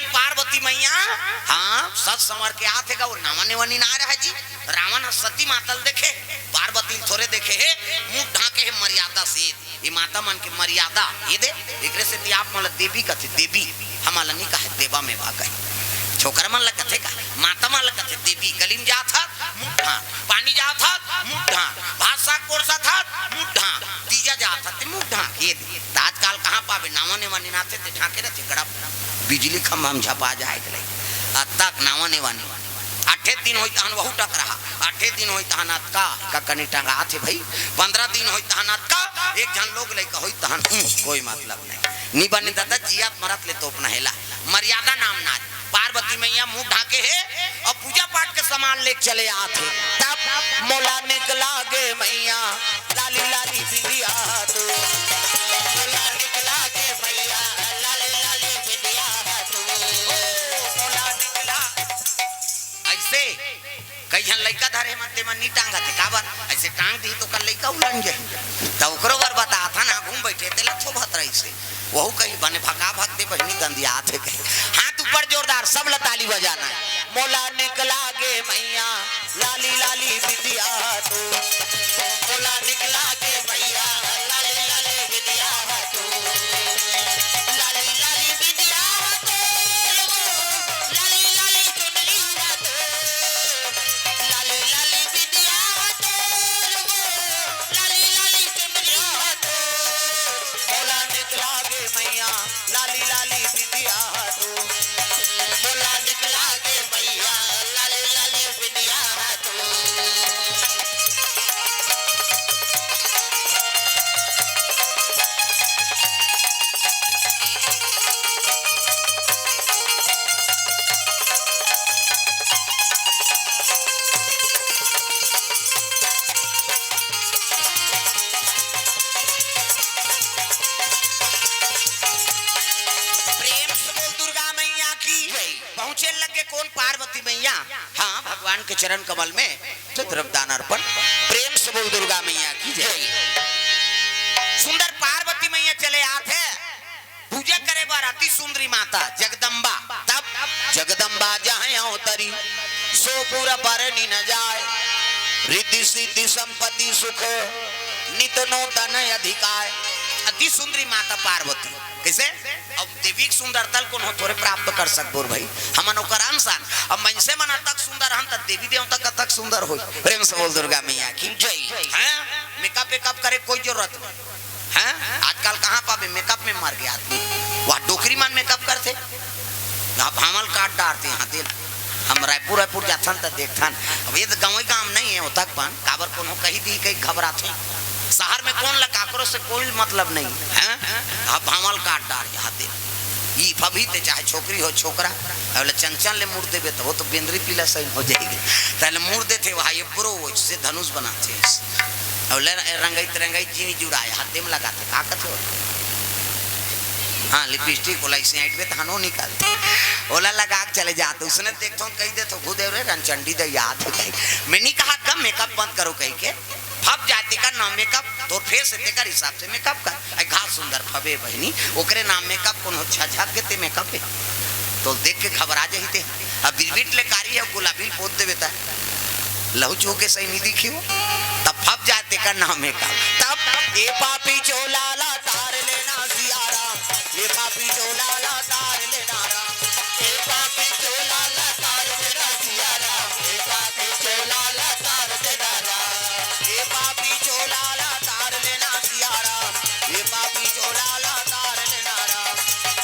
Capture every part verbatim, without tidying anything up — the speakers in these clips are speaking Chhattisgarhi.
पार्वती मैया, हाँ, सत संवर के आथे गा, वो नावा नेवा निना रहा जी। रावण ह सती माता ल देखे, पार्वती ल थोरे देखे हे, मुंह ढांके हे मर्यादा से। ये माता मन के मर्यादा, ये दे, एकरे सेती आप मन ल देवी कथे, देवी, हमन ल नी कहे, देवा में बा कहे। छोकरा मन ल कथे का, माता मन ल कथे देवी, गली में जात हत, मुंह ढांक, पानी जात हत, मुंह ढांक, भात साग परोसत हत, मुंह ढांक, तीजा जात हत, मुंह ढांक, ये दे। त आजकाल कहाँ पाबे, नावा नेवा निनाथे ते ढांके रथे, गड़ा बिजली खंभा में झपा जाए के लई। अतक नावा नेवा निना। आठे दिन होई तहन वहू टकराहा, आठे दिन होई तहन अतका, का कनी टंगात हे भई, पंद्रह दिन होई तहन अतका, एक झन लोग लइका होई तहन, उम, कोई मतलब नहीं। नी बने दादा, जियत मरत ले तोपना हे ला, मर्यादा नाम नारी। पार्वती मैया मुंह ढांके हे अउ पूजा पाठ के सामान लेके चले आत हे। तब मोला निकला गे मैया, लाली लाली बिंदिया तो। मोला निकला गे मैया, लाली लाली बिंदिया तो। मोला निकला। अइसे कई झन लइका धरे मन, ते मन नी टांगत हे, काबर? अइसे टांग दिही त ओकर लइका उलझ जाही। त ओकरो बर बतात हन, आगू में बइठे, तेला थोभत रहिस हे। वहू कही, "बने भगा भग दे बहिनी, गंदियात हे," कही। हाथ ऊपर जोरदार, सब ला ताली बजाना हे। मोला निकला गे मैया, लाली लाली बिंदिया तो। मोला निकला गे मैया, लाली लाली बिंदिया तो। लाली लाली बिंदिया तो। लाली लाली चुनरी तो। लाली लाली बिंदिया तो। लाली लाली चुनरी तो। मोला निकला गे मैया, लाली लाली बिंदिया तो। मोला निकला गे मैया, लाली लाली बिंदिया तो। प्रेम से बोल दुर्गा मैया की जय। पहुंचे लगे कौन? पार्वती मैया। हाँ, भगवान के चरण कमल में द्रव्यदान अर्पण। प्रेम से बोल दुर्गा मैया की जय। सुंदर पार्वती मैया चले आत हे पूजा करे बर अति सुंदरी माता जगदम्बा। तब जगदम्बा जहाँ अवतरी, सो पुर बरनि न जाय। रिद्धि सिद्धि संपत्ति सुख, नित नूतन अधिकाय। अति सुंदरी माता पार्वती। कइसे? अब देवी के सुंदरता ल कोनो थोरे प्राप्त कर सकबो रे भई, हमन ओकर अंश अन। अब मइनसे मन अतक सुंदर हन, त देवी देवता कतक सुंदर होही। प्रेम से बोल दुर्गा मैया की जय। हैं? मेकअप वेकअप करे कोई जरूरत नहीं। हैं? आजकल कहाँ पाबे, मेकअप में मर गे आदमी। वह डोकरी मन मेकअप करथे। यहाँ भांवल काट डारथे, यहाँ तेल। हम रायपुर, रायपुर जाथन त देखथन। अब ये तो गाँव ही गाँव नहीं हे, ओतक पान काबर कोनो कही दी, कहीं घबराथे। शहर में कौन ला काकरो से कोई मतलब नहीं हे, हैं? अब भांवल काट डार यहाँ तेल। ई फभी ते चाहे छोकरी हो छोकरा, अब ले चंचल ले मुड़ देबे त वो तो बेंदरी पीला सही हो जाएगी। तहले मुड़ देथे वहाँ, ये ब्रो वो से धनुष बनाथे। अब ले रंगई तिरंगई जीनी जुड़ाए, हाथे में लगाथे, का कथे हो? हाँ, लिपस्टिक ओला अइसे ऐंठबे त हनो निकलथे। ओला लगा के चले जाथे, उसने देखथों कही देथों, "गुरुदेव रे, रनचंडी दे याद हो जाए।" मैं नहीं कहा, "कम मेकअप बंद करो," कही के। फब जाए तेकर नाम मेकअप, तोर फेस हे तेकर हिसाब से मेकअप कर। अई घास सुंदर फबे बहिनी, ओकरे नाम मेकअप कोनो अच्छा झक गे ते मेकअप हे। तो देख के घबरा जाही ते। अब बिरबिट ले कारी हे, गुलाबी ल पोत देबे त लहू चूह के सही नी दिखी हो। तब फब जाए तेकर नाम मेकअप। तब ए पापी चोला ला तार लेना सियारा, ए पापी चोला ला तार लेना राम। ए पापी चोला ला तार देना सिया राम। ए पापी चोला ला तार देना राम। ए पापी चोला ला तार लेना सिया राम। ए पापी चोला ला तार लेना राम।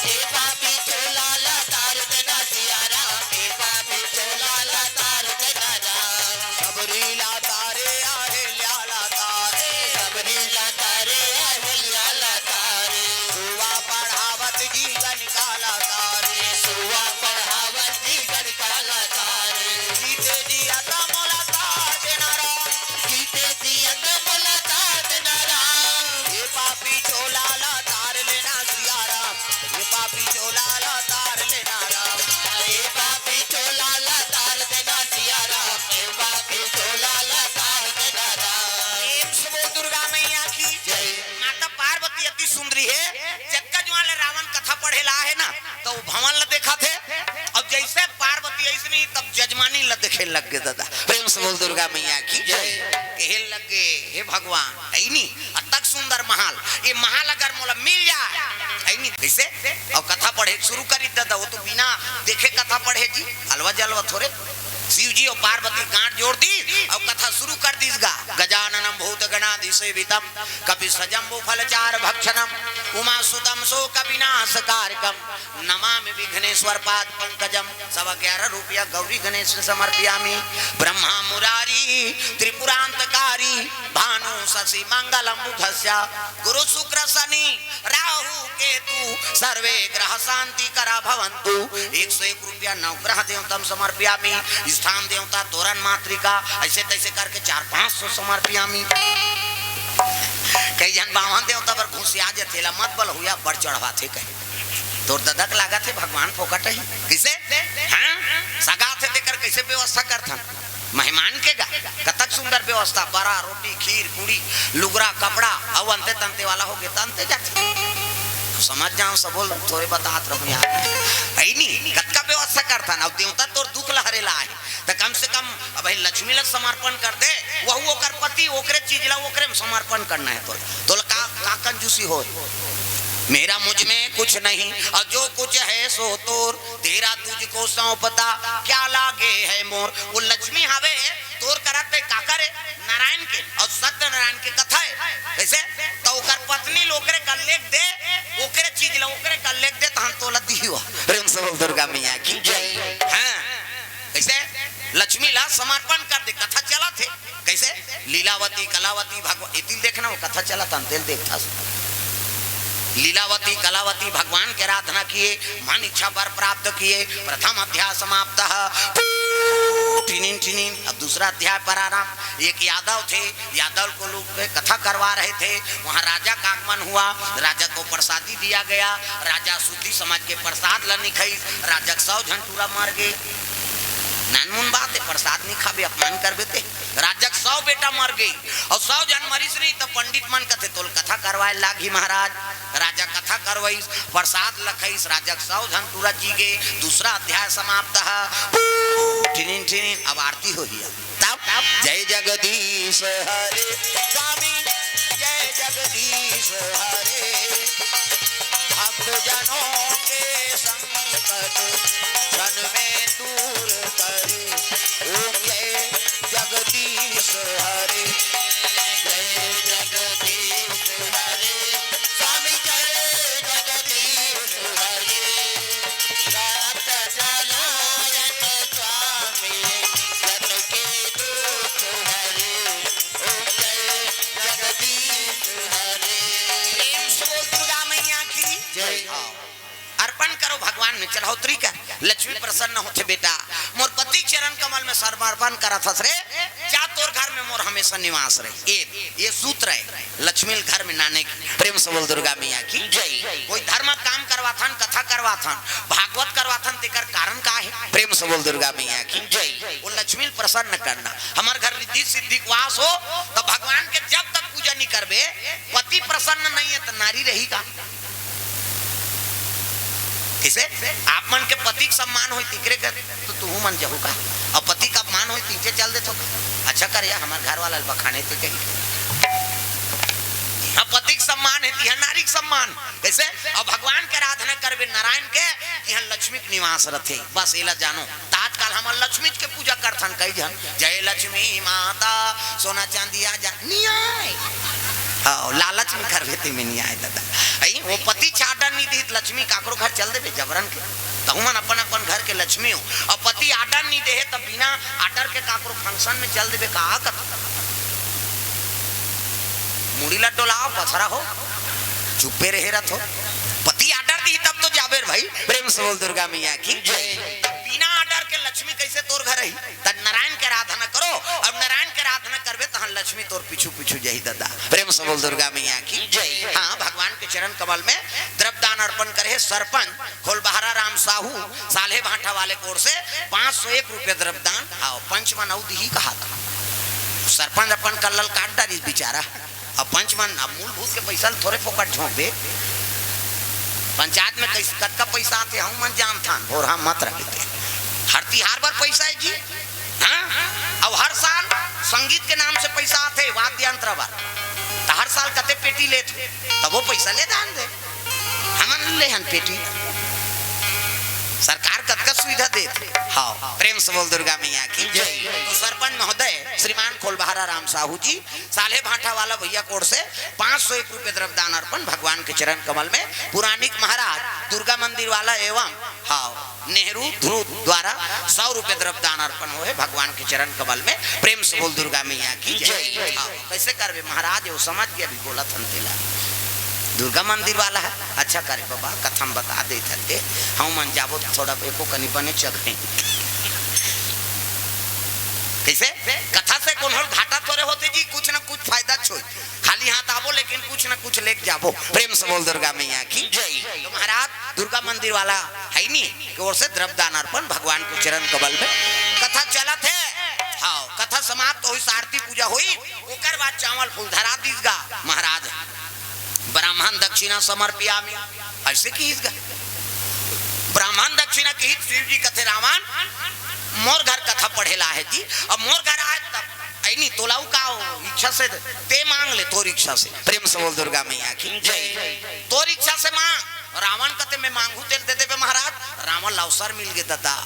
ए पापी चोला ला तार देना सिया राम। ए पापी चोला ला तार देना राम। सबरी ला तारे अहिल्या ला तारे। सबरी ला तारे अहिल्या ला तारे। सुवा पढ़ावत जीवन काला तारे। सुवा पढ़ावत जीवन काला तारे। जीते जियत मोला तार देना राम। जीते जियत मोला तार देना राम। ए पापी चोला ला तार लेना सिया राम। ए पापी चोला ला तार लेना राम। ए पापी चोला ला तार देना सिया राम। ए पापी चोला ला तार देना राम। प्रेम से बोल दुर्गा मैया की जय। माता पार्वती अति सुंदरी हे। जतका जुआर ले रावण कथा पढ़े ला हे ना, तो भवन ल देखत हे, अब जैसे पार्वती अइसनी, तब जजमानी ल देखे लग गे दादा। प्रेम से बोल दुर्गा मैया की जय। कहे लग गे, हे भगवान, अइनी, अतक सुंदर महल, ये महल अगर मोला मिल जाए, अइनी, कैसे? अब कथा पढ़े शुरू करी दादा, वो तो बिना देखे कथा पढ़े जी, अलवा जलवा थोरे। शिव जी और पार्वती गांठ जोड़ दी और कथा शुरू कर दीस गा। गजाननम भूत गणाधि सेवितम कपि सजम्बु फलचार भक्षणम उमा सुतम शोक विनाश कारकम नमामि विघ्नेश्वर पाद पंकजम। सवा ग्यारह रुपया गौरी गणेश समर्पयामी। ब्रह्मा मुरारी त्रिपुरांतकारी भानु शशि मंगलम बुधस्य गुरु शुक्र शनि राहु केतु सर्वे ग्रह शांति करा भवंतु। एक सौ एक रुपया नवग्रह देवतम समर्पयामी। स्थान देवता तोरण मातृका, ऐसे तैसे करके चार पाँच सौ समर्पयामी। कई झन बावन देवता पर घुसिया जथे ला मत बल हुआ बड़ चढ़वा थे कहे। तोर ददक लागत हे भगवान फोकट ही। किसे? हाँ? सगा थे तेकर कैसे व्यवस्था करथन? मेहमान के गा, कतक सुंदर व्यवस्था, बरा, रोटी, खीर, पूड़ी, लुगरा, कपड़ा, अउ अंते तंते वाला हो गे, त अंते जाथे। समझ जाओ, सबो थोरे बतात रहूं यार। अइनी, कतका व्यवस्था करथन, अउ देवता तोर दुख लहरे ला आए, त कम से कम अब लक्ष्मी ला समर्पण कर दे, वहू ओकर पति, ओकरे चीज ला, ओकरे में समर्पण करना है तोला। तोला का, का कंजूसी होय? मेरा मुझ में कुछ नहीं और जो कुछ है सो तोर, तेरा तुझको सौंपता क्या लागे है मोर। वो लक्ष्मी हवे तोर करा ते काकर हे? नारायण के, और सत्यनारायण के कथा हे। कैसे? तो ओकर पत्नी ल ओकरे कर लेख दे, ओकरे चीज ला ओकरे कर लेख दे, तहन तोला दिही। प्रेम से बोल दुर्गा मैया की जय। हाँ, कैसे? लक्ष्मी ला समर्पण कर दे, कथा चलत हे। कैसे? लीलावती कलावती भगवान, एतिल देखना, वो कथा चलत हे, तेल देखथस। लीलावती कलावती भगवान के आराधना किए, मन इच्छा वर प्राप्त किए। प्रथम अध्याय समाप्त। ठिनिन ठिनिन। अब दूसरा अध्याय प्रारंभ। एक यादव थे, यादव को लोग कथा करवा रहे थे, वहाँ राजा का आगमन हुआ, राजा को प्रसादी दिया गया। राजा शुद्धि समाज के प्रसाद ल नइ खाइस, राजा के सौ झन टूरा मर गे। नानमुन बात हे, प्रसाद नइ खाबे, अपमान करबे ते। राजा के सौ बेटा मर गे और सौ झन मरिस नहीं, त पंडित मन कथे, "तोल कथा करवाए लागही महाराज।" राजा कथा करवाइस, प्रसाद ल खाइस, राजा के सौ झन टूरा जी गे। दूसरा अध्याय समाप्त है। ठिनिन ठिनिन, अब आरती होही। तब जय जगदीश हरे स्वामी, जय जगदीश हरे, भक्त जनों के संकट क्षण में दूर करे। ओम जय जगदीश हरे, जय जगदीश हरे, स्वामी जय जगदीश हरे। भक्त जनायक स्वामी, जन के दुख हरे। ओम जय जगदीश हरे। प्रेम से बोल दुर्गा मैया की जय। अर्पण करो भगवान में, चढ़ौतरी कर। लक्ष्मी प्रसन्न होथे बेटा, मोर पति चरण कमल में समर्पण करत हस रे, जा तोर घर में मोर हमेशा निवास रहे। ये, ये सूत्र है लक्ष्मी घर में नाने की। प्रेम से बोल दुर्गा मैया की जय। कोई धर्म काम करवाथन, कथा करवाथन, भागवत करवाथन, तेकर कारण का है? प्रेम से बोल दुर्गा मैया की जय। वो लक्ष्मी प्रसन्न करना। हमार घर रिद्धि सिद्धि के वास हो, तो भगवान के जब तक पूजा नहीं करबे, पति प्रसन्न नहीं है, तो नारी रहेगा। किसे? आप मन के पति के सम्मान होई, तिकरे घर तो तुहू मन जहू का? अब पति का अपमान होई, तीचे चल देथो का? अच्छा कर या, हमार घर वाला ल बखाने ते कही। अब पति के सम्मान है, तिहा नारी के सम्मान। कैसे? अब भगवान के आराधना करबे नारायण के, तिहा लक्ष्मी के निवास रथे। बस एला जानो। त आजकल हमन लक्ष्मी के पूजा करथन कई झन, "जय लक्ष्मी माता, सोना चांदी आ जा।" नी आय। हाँ, लालच में करबे ते में नी आय दादा। अई, वो पति छ order नी दिही त लक्ष्मी काकरो घर चल देबे जबरन के। तहु मन अपन अपन घर के लक्ष्मी हो। अउ पति order नी देहे त बिना order के काकरो function में चल देबे का कत? मुड़ी ला डोलाओ, पथरा हो, चुप्पे रहे रथ हो। पति order दिही तब तो जाबे रे भाई। प्रेम से बोल दुर्गा मैया की जय। बिना order के लक्ष्मी कैसे तोर घर आई? त नारायण के आराधना करो, अब नारायण के आराधना करबे तहन लक्ष्मी तोर पीछू पीछू जही दादा। प्रेम से बोल दुर्गा मैया की जय। हाँ, भगवान के चरण कमल में द्रव्यदान अर्पण करे हे सरपंच खोलबहरा राम साहू, साल्हे भाटा वाले कोर से पाँच सौ एक रुपया द्रव्यदान। आओ, पंच मन अउ दिही कहा था। सरपंच अपन कल्लल काट डारिस बेचारा। अब पंच मन अब मूलभूत के पैसा ल थोरे फोकट झोंक दे। पंचायत में कइस-, कतका पइसा आथे, हमन जानथन, भोरहा मत रह लेते। हर तिहार बर पइसा हे जी, हाँ? अउ हर साल संगीत के नाम से पइसा आथे, वाद्य यंत्र बर। त हर साल कते पेटी लेत हो, तभो पइसा ले दान दे। हमन ले हन पेटी। सरकार कतका सुविधा देत हे। हाँ, प्रेम से बोल दुर्गा मैया की जय। तो सरपंच महोदय श्रीमान खोलबहारा राम साहू जी, साल्हेभाठा वाला भैया कोर से पाँच सौ एक रुपये द्रव्य दान अर्पण भगवान के चरण कमल में। पुराणिक महाराज दुर्गा मंदिर वाला एवं, हाँ, नेहरू ध्रुव द्वारा सौ रुपये द्रव्य दान अर्पण होए भगवान के चरण कमल में। प्रेम से बोल दुर्गा मैया की जय। जय। हाँ, कइसे करबे महाराज, वो समझ के अभी बोलत हन तेला। दुर्गा मंदिर वाला हे, अच्छा करे बाबा, कथा म बता देत हन ते, हमन जाबो त थोड़ा एको कनी बने चघे। कइसे? कथा से कोनो घाटा थोरे होथे जी, कुछ न कुछ फायदा होय। खाली हाथ आबो, लेकिन कुछ न कुछ लेके जाबो। प्रेम से बोल दुर्गा मैया की जय। तो महाराज दुर्गा मंदिर वाला हे नी, के ओर से द्रव्य दान अर्पण भगवान के चरण कमल में। कथा चलत हे, हाँ, कथा समाप्त होइस, आरती पूजा होइस, ओकर बाद चावल फूल धरा दीस गा महाराज। ब्राह्मण दक्षिणा समर्पयामि, अइसे किहिस गा। ब्राह्मण दक्षिणा किहिस, शिव जी कथे, रावण, मोर घर कथा पढ़े ला हे जी, अब मोर घर आए तब, अइ नी, तोला अउ का हो, इच्छा से ते मांग ले, तोर इच्छा से। प्रेम से बोल दुर्गा मैया की जय। तोर इच्छा से मांग। रावण कथे, मैं मांगहूं तेला दे देबे महाराज। रावण ला अवसर मिल गे ददा।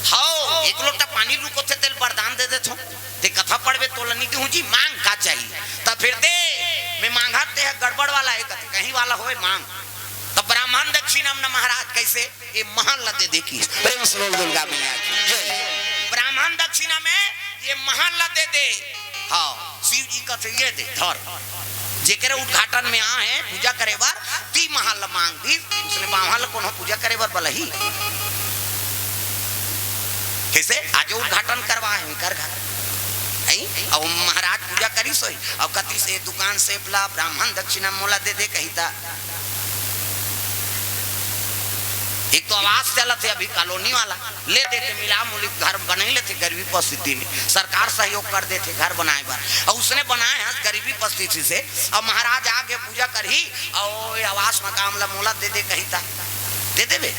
हव, एक लोटा पानी रुकोथे तेला वरदान दे देथों। ते कथा पढ़बे तोला नी दूहूं जी, मांग का चाहिए। त फेर दे, मैं मांगत ते ह गड़बड़ वाला हे कथे, कहीं वाला होय मांग। त ब्राह्मण दक्षिणा म न महाराज कइसे? ये महल ला दे दे किहिस। प्रेम से बोल दुर्गा मैया की जय। ब्राह्मण दक्षिणा में ये महल ला दे दे। हाँ, शिव जी कथे ये दे, धर। जेकरे उद्घाटन में आए हे पूजा करे बर, ती महल ला मांग दीस, उसने बाम्हन ला कोनो पूजा करे बर बलही। कइसे? आज उद्घाटन करवाए हे उनकर घर। हैं? अउ महाराज पूजा करिस होही, अउ कतिस ए दुकान से ला ब्राह्मण दक्षिणा मोला दे दे कही त। एक तो आवास चलत हे अभी कॉलोनी वाला, ले दे के मिला मुली घर बनई लेथे गरीबी परिस्थिति में, सरकार सहयोग कर देथे घर बनाए बर, अउ उसने बनाए हे गरीबी परिस्थिति से। अब महाराज आके पूजा करही, अउ ये आवास मकान ला मोला दे दे कही त दे देबे?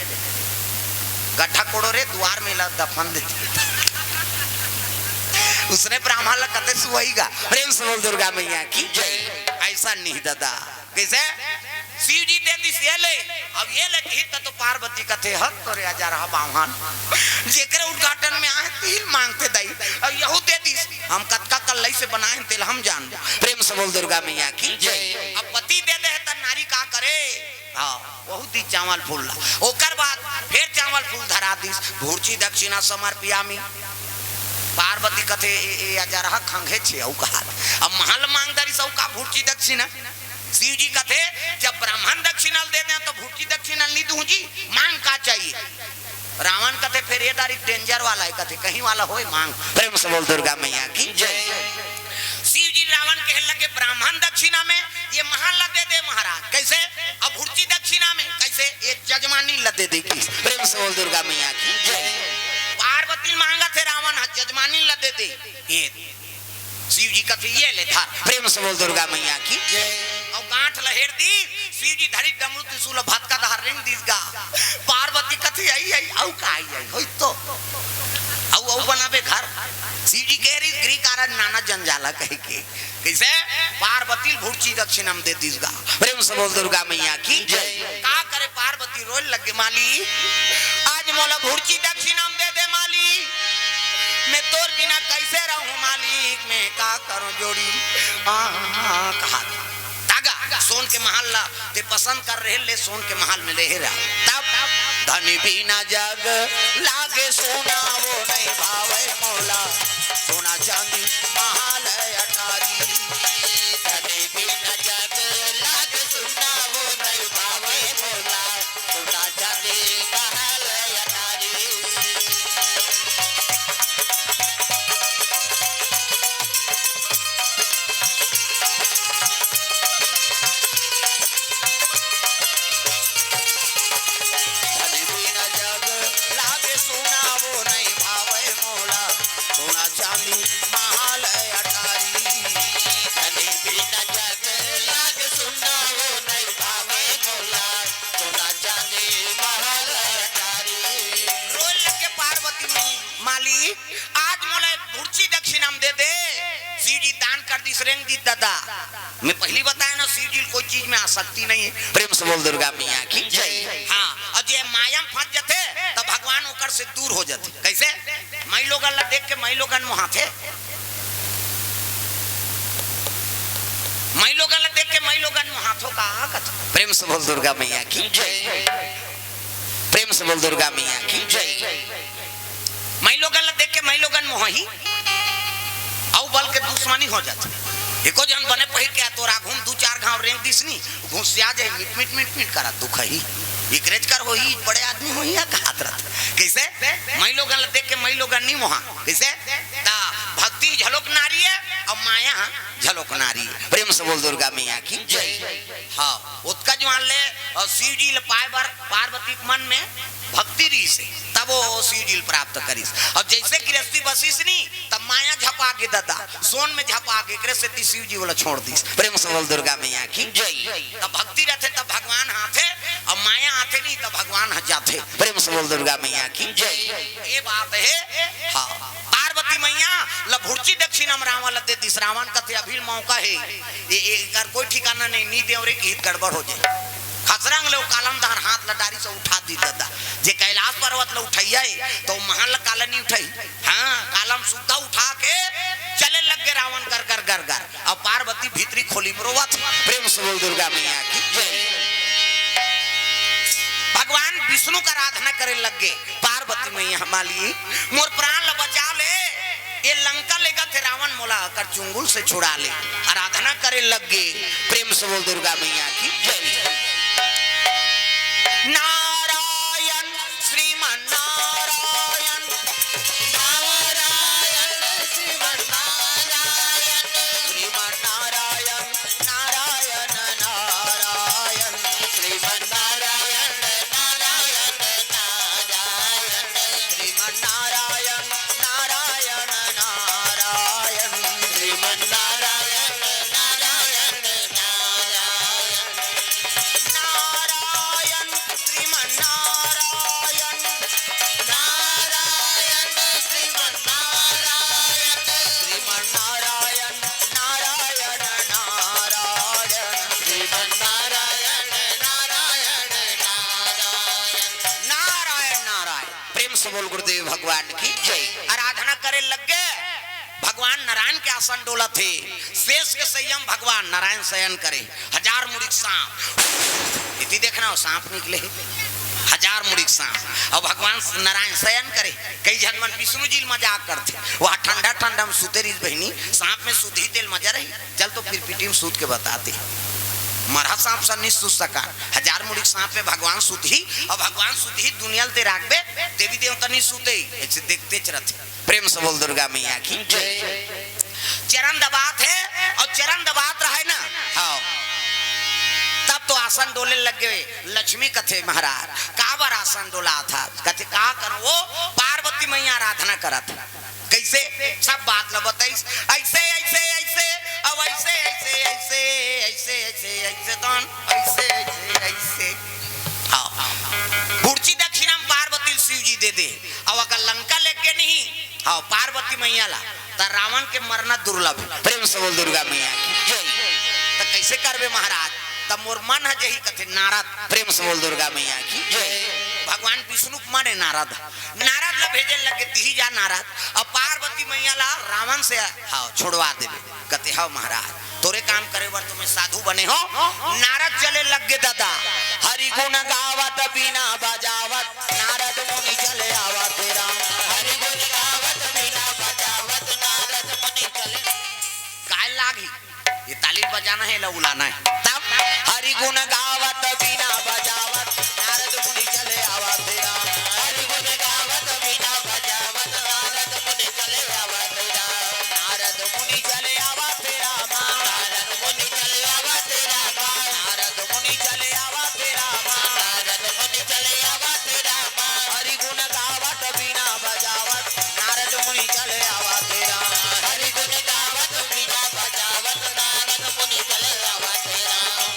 गड्ढा कोड़ो रे, दुवार में ला दफन दे दे। उसने ब्राह्मण ला कते सुहई गा। प्रेम से बोल दुर्गा मैया की जय। अइसा नहीं ददा। कइसे? शिव जी दे दिस ये ले, अब ये ले किहिस त तो पार्वती कथे, हत तोरे अजरहा बाम्हन, जेकरे उद्घाटन में आए हे, तिही ल मांगथे दाई, अब यहू दे दिस, हम कतका कल्लई से बनाए हन, तेला हम जानबो। प्रेम से बोल दुर्गा मैया की जय। अब पति दे दे हे त नारी का करे? हाँ, वहू दिस चावल फूल ला। ओकर बाद फेर चावल फूल धरा दिस, भुर्ची दक्षिणा समर्पयामि। पार्वती कथे, ए, ए अजरहा खंघे छे, अउ कहा। अब महल मांग दरिस, अउ का भुर्ची दक्षिणा? शिव जी कथे, जब ब्राह्मण दक्षिणा ल दे दे, त भुर्ची दक्षिणा ल नी दूहूं जी, मांग का चाहिए? रावण कथे, फेर ये दारी danger वाला हे, कथे, कहीं वाला होय, मांग। प्रेम से बोल दुर्गा मैया की जय। शिव जी रावण कहे लगे, ब्राह्मण दक्षिणा में ये महल ला दे दे महाराज। कइसे? अब भुर्ची दक्षिणा में कइसे? ये जजमानी ला दे दे किहिस। प्रेम से बोल दुर्गा मैया की जय। पार्वती मांगथे रावण ह, जजमानी ला दे दे। ये शिव जी कथे, ये ले धर। प्रेम से बोल दुर्गा मैया की जय। अउ गांठ ल हेर दिस, शिव जी धरिस डमरू त्रिशूल, भतका डहर रेंग दिस गा। पार्वती कथे, अई, अई, अउ का अई, अई, होई तो। अउ, अउ बनाबे घर। शिव जी कहे रहिस, गृह कार्य नाना जंजाला कहिके। कइसे? पार्वती ल भुर्ची दक्षिणा म दे दिस गा। प्रेम से बोल दुर्गा मैया की जय। का करे पार्वती रोए लगे, मालिक, आज मोला भुर्ची दक्षिणा म दे दे मालिक, मैं तोर बिना कइसे रहूं मालिक, मैं का करूं जोड़ी। हाँ, हाँ, कहा। तागा, सोन के महल ला ते पसंद कर रहे, ले सोन के महल में रहे रहा। तब धनी बिना जग लागे सोना, वो नहीं भावे मोला, सोना चांदी महल अटारी। धनी बिना जग लागे सोना, वो नहीं भावे मोला, सोना चांदी महल अटारी। धन बिन जग लागे सुना, वो नहीं भावे मोला, सोना चांदी महल अटारी। धन आज मोला भुर्ची दक्षिणा म दे दे। शिव जी दान कर दिस, रेंग दिस दादा। मैं पहली बताया ना, शिव जी कोई चीज में आसक्ति नहीं है। प्रेम से बोल दुर्गा मैया की जय। हाँ, और जे माया में फंस जाते, तब भगवान ओकर से दूर हो जाते। कैसे? माई लोगन ला देख के माई लोगन मोहाथे। माई लोगन ला देख के माई लोगन मोहाथो का कथे। प्रेम से बोल दुर्गा मैया की जय। प्रेम से बोल दुर्गा मैया की जय। माई लोगन ला देख के माई लोगन मोहही। अउ बल के दुश्मनी हो जाथे। एको जन बने पहिर के तोर आघू म दू चार घाव रेंग दिस नी, घुसिया जाही, मिट मिट मिट मिट करत दुखही। इकरेज कर होही, बड़े आदमी होही या कहत रहत। कैसे? माई लोगन ला देख के माई लोगन नी मोहा। कैसे? ता भक्ति झलोक नारी है और माया झलोक नारी है। प्रेम से बोल दुर्गा मैया की जय। हाँ, ओतका जुवार ले और शिव जी ल पाए बर पार्वती के मन में भक्ति रहिस हे, तब वो शिव जी ल प्राप्त करिस। अब जैसे गृहस्थी बसिस नी, तब माया झपा के दादा, सोन में झपा के, एकरे सेती शिव जी ओला छोड़ दिस। प्रेम से बोल दुर्गा मैया की जय। तब भक्ति रहथे, तब भगवान हाथे, अब माया आथे नी, तब भगवान ह जाथे। प्रेम से बोल दुर्गा मैया की जय। ये बात है। हाँ, पार्वती मैया ल भुर्ची दक्षिणा म रावण ल दे दिस। रावण कथे, "अभी मौका है, ये, ये कर कोई ठिकाना नहीं, नी देव रे, कि हित गड़बड़ हो जाए।" खसरंग ले वो कालम धर हाथ ल डारिस अउ उठा दिस दादा। जे कैलाश पर्वत ल उठैया है, तो महल ल काला नहीं उठाई। हाँ, कालम सुद्धा उठा के चले लग गे रावण, गर गर गर गर। अब पार्वती भीतरी खोली म रोवत। प्रेम से बोल दुर्गा मैया की जय। भगवान विष्णु का आराधना करे लग गे। पार्वती मैया, माली, मोर प्राण ल बचा ले, ये लंका लेगथे रावण, मोला कर चुंगुल से छुड़ा ले। आराधना करे लग गे। प्रेम से बोल दुर्गा मैया की जय। नारायण श्रीमन नारायण, नारायण श्रीमन नारायण, श्रीमन नारायण, नारायण नारायण, श्रीमन नारायण, नारायण नारायण, श्रीमन नारायण, नारायण नारायण, श्रीमन नारायण, नारायण नारायण। नारायण श्रीमन नारायण, नारायण श्रीमन नारायण, श्रीमन नारायण, नारायण नारायण, श्रीमन नारायण, नारायण नारायण। नारायण नारायण। प्रेम से बोल गुरुदेव भगवान की जय। आराधना करे लग गे। भगवान नारायण के आसन डोलत हे, शेष के संयम भगवान नारायण शयन करे। हजार मुड़ी के सांप, इति देखना हो, सांप निकले हे, हजार मुड़ी के सांप। अब भगवान नारायण शयन करे, कई झन मन विष्णु जी ल मजाक करथे, वह ठंडा ठंडा में सुते रहिस बहिनी, सांप में सुतही तेल मजा रही, चल तो फिर पीटी में सूत के बताते। मरहा सांप सन नहीं सुत सका, हजार मुड़ी के सांप में भगवान सुतही, और भगवान सुतही दुनिया ल दे राखबे, देवी देवता नहीं सुते, ऐसे देखते रहते। प्रेम से बोल दुर्गा मैया की जय। चरण दबात हे और चरण दबात रहे ना, हाँ, तब तो आसन डोले लग गे। लक्ष्मी कथे, महाराज, काबर आसन डोलात हस? कथे, का करूं, वो पार्वती मैया आराधना करत हे। कैसे? सब बात ल बताइस, ऐसे, ऐसे, ऐसे, अब ऐसे, ऐसे, ऐसे, ऐसे, ऐसे, ऐसे, तन, ऐसे, ऐसे, ऐसे। हाँ, हाँ। भुर्ची दक्षिणा म पार्वती ल शिव जी दे दे। अब अगर लंका लेके नहीं, हाँ, पार्वती मैया ला, त रावण के मरना दुर्लभ हे। प्रेम से बोल दुर्गा मैया की जय। त कैसे करबे महाराज? त मोर मन ह जही कथे नारद। प्रेम से बोल दुर्गा मैया की जय। भगवान विष्णु के मन हे नारद। नारद ला भेजे लगे, तिही जा नारद। अब पार्वती मैया ला रावण से, हाँ, छुड़वा देबे। कथे, "हव महाराज, तोरे काम करे बर तो मैं साधु बने हो।" नारद चले लग गे दादा। हरि गुण गावत बीना बजावत, नारद मुनि चले आवत राम। हरि गुण गावत बीना बजावत, नारद मुनि चले। काय लागही? ये ताली बजाना है, ला उलाना है। तब हरि गुण गावत बीना बजावत, नारद मुनि चले आवत राम। हरि गुण गावत बीना बजावत, नारद मुनि चले आवत राम। नारद मुनि चले आवत राम। नारद मुनि चले आवत राम। नारद मुनि चले आवत राम। नारद मुनि चले आवत राम। हरि गुण गावत बीना बजावत, नारद मुनि चले आवत राम। हरि गुण गावत बीना बजावत, नारद मुनि चले आवत राम।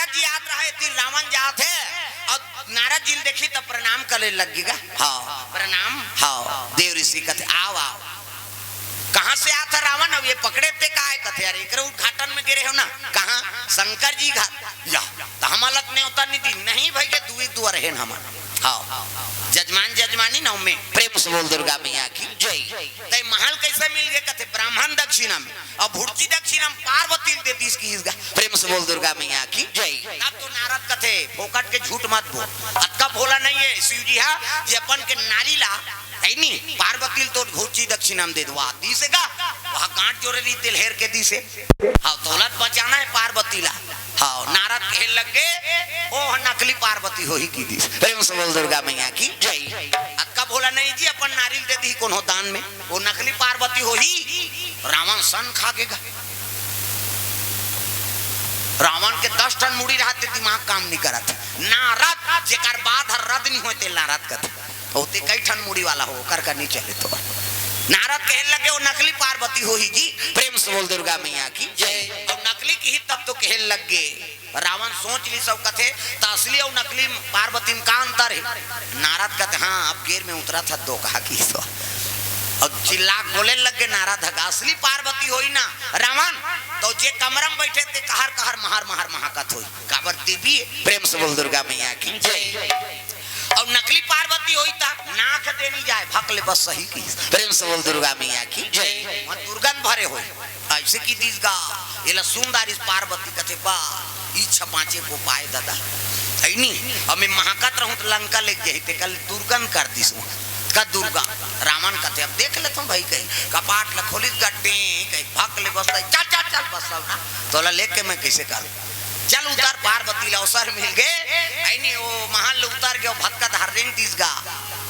नारद जी आत रहे, एती रावण जात हे, अउ नारद जी ल देखी त प्रणाम करे लग गे गा। हाँ, प्रणाम। हाँ, देव ऋषि कथे, "आओ, आओ।" "कहाँ से आत हे रावण? अउ ये पकड़े ते काय?" कथे, "अरे, एकरे उद्घाटन में गे रहेंव ना।" "कहाँ?" "शंकर जी घर।" "या, त हमन ला नेवता नइ दीन।" "नहीं भई गे, दुई दुआर हेन हमन।" हाँ, जजमान जजमानी ना ओमे। प्रेम से बोल दुर्गा मैया की जय। "तैं महल कइसे मिल गे?" कथे, "ब्राह्मण दक्षिणा में।" अउ भुरची दक्षिणा में पार्वती ल दे दिस किहिस गा। प्रेम से बोल दुर्गा मैया की जय। तब तो नारद कथे, "फोकट के झूठ मत बोल, अतका भोला नइ हे शिव जी हा, जे अपन के नारी ला, हे नी, पार्वती ल तो भुरची दक्षिणा में दे दे।" "वाह, दिस हे गा?" "वाह, गांठ जोरे रही तेल हेर के दिस हे।" "हाँ, तोला त बचाना हे पार्वती ला।" हाँ, नारद कहे लग गे, "ओ नकली पार्वती होही" किहिस। प्रेम से बोल दुर्गा मैया की जय। "अतका भोला नइ हे जी, अपन नारी ल दे दिही कोनो दान में, ओ नकली पार्वती होही।" रावण सन खा गे गा। रावण के दस ठन मुड़ी रहत हे, दिमाग काम नइ करत हे। नारद, जेकर बाद हर रद नइ होय, ते नारद कथे। ओते कई ठन मुड़ी वाला हो, ओकर का नइ चले तो। नारद कहे लग गे, "ओ नकली पार्वती होही जी।" प्रेम से बोल दुर्गा मैया की जय। अउ नकली किहिस तब तो कहे लग गे। रावण सोच लिस अउ कथे, "त असली अउ नकली पार्वती में का अंतर हे?" नारद कथे, "हाँ, अब गेर में उतरत हस दो कहा" किहिस। अउ चिल्ला के बोले लग गे नारद, "असली पार्वती होही ना रावण, त जे कमरा में बइठे ते कहर कहर महर महर महकत होही, काबर देवी हे।" प्रेम से बोल दुर्गा मैया की जय। अउ नकली पार्वती होही त नाक दे नइ जाय, भक ले बस सही किहिस। प्रेम से बोल दुर्गा मैया की जय। वहाँ दुर्गंध भरे होही। अइसे किहिस गा, एला सुन डारिस पार्वती, कथे, "बा, इच्छा पाँचे को पाए ददा।" हे नी, अब मैं महकत रहूं त लंका लेग जाही, ते कल दुर्गंध कर दिस। का दुर्गंध? रावण कथे, "अब देख लेथंव भई" कहि, कपाट ल खोलिस, गड्डी कहि, भक ले बस, "चल, चल, चल, बस ना, तोला लेके मैं कइसे करूं?" चल उतर, पार्वती ला अवसर मिल गे, हे नी, ओ महल ले उतर गे, ओ भतका धार रेंग दिस गा।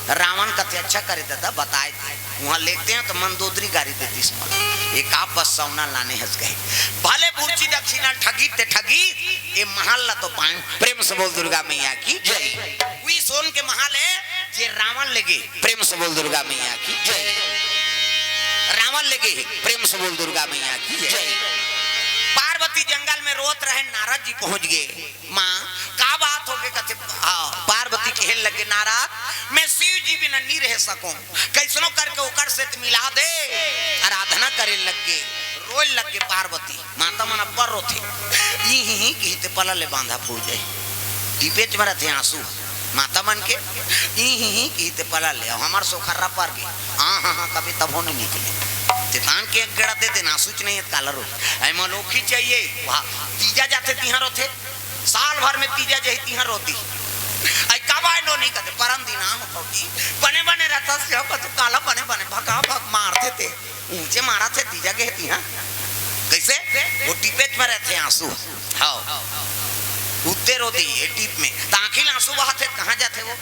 रावण कथे, "अच्छा करे ददा, बताए दे।" उहाँ लेगतेंव त मंदोदरी गारी दे दिस मोला। "ए का बस सौना लाने हस" कहे। भले भुरची दक्षिणा ठगी ते ठगी, ए महल ला तो पाएंव। प्रेम से बोल दुर्गा मैया की जय। उही सोन के महल हे, जे रावण लेगे। प्रेम से बोल दुर्गा मैया की जय। रावण लेगे, प्रेम से बोल दुर्गा मैया की जय। पार्वती जंगल में रोत रहे, नारद जी पहुंच गे। माँ, का बात होगे? कथे, हाँ, पार्वती कहे लगे, "नारद, मैं शिव जी बिना नी रह सकूं, कइसनो करके ओकर से त मिला दे।" आराधना करे लगे, रोए लगे पार्वती। माता मन अब्बड़ रोथे, ई ही ही किहिते पला ले बांधा फूल जाही। टीपेच म रथे आंसू। माता मन के ई ही ही किहिते पला ले, अउ हमर सोखर्रा पर गे, आ हा हा कबे तभो नइ निकले। तेतान के एक गेड़ा दे देना, आंसू च नइ हे त काला रोही। अइ मलोखी चाहिए, वहाँ तीजा जाथे तिहां रोथे, साल भर में तीजा जाही तिहां रोती। अइ कब आए नो नहीं कथे, परम दिन आ हो भौजी, बने बने रहता से हो कथे, काला बने बने भगा भग मारथे ते। ऊंचे मारा थे तीजा गे हे तिहां। कइसे? वो टीपेच म रथे आंसू। हाँ। उत्ते रोती ये टीप में। त आंखी ले आंसू बहाथे, कहाँ जाथे वो?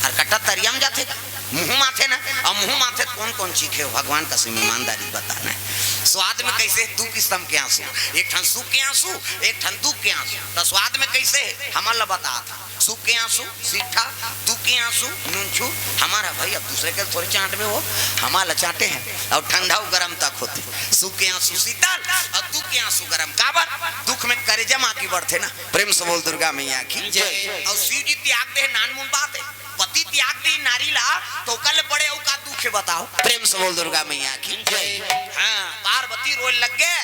अरकट्टा तरिया में जाथे का? मुंह माथे ना। अउ मुंह माथे त कोन कोन चीखे हो? भगवान कसम ईमानदारी बताना हे। स्वाद में कइसे? दू किसम के आंसू। एक ठन सुख के आंसू, एक ठन दुख के आंसू। त स्वाद में कइसे हे? हमन ला बतात हे। सुख के आंसू, सीठा, दुख के आंसू, नूनछू, हमारा भाई अब दूसरे के थोड़ी चांट में हो, हमारा चांटे हे। अउ ठंडा अउ गरम तक होथे। सुख के आंसू शीतल अउ दुख के आंसू गरम। काबर? दुख में करेजा म आगी बढ़थे ना। प्रेम से बोल दुर्गा मैया की जय। अउ शिव जी त्याग दे हे, नानमुन बात हे। पति त्याग दे नारी ला, त ओकर ले बड़े अउ का दुख हे बताओ? प्रेम से बोल दुर्गा मैया की जय। हाँ, पार्वती रोए लग गे।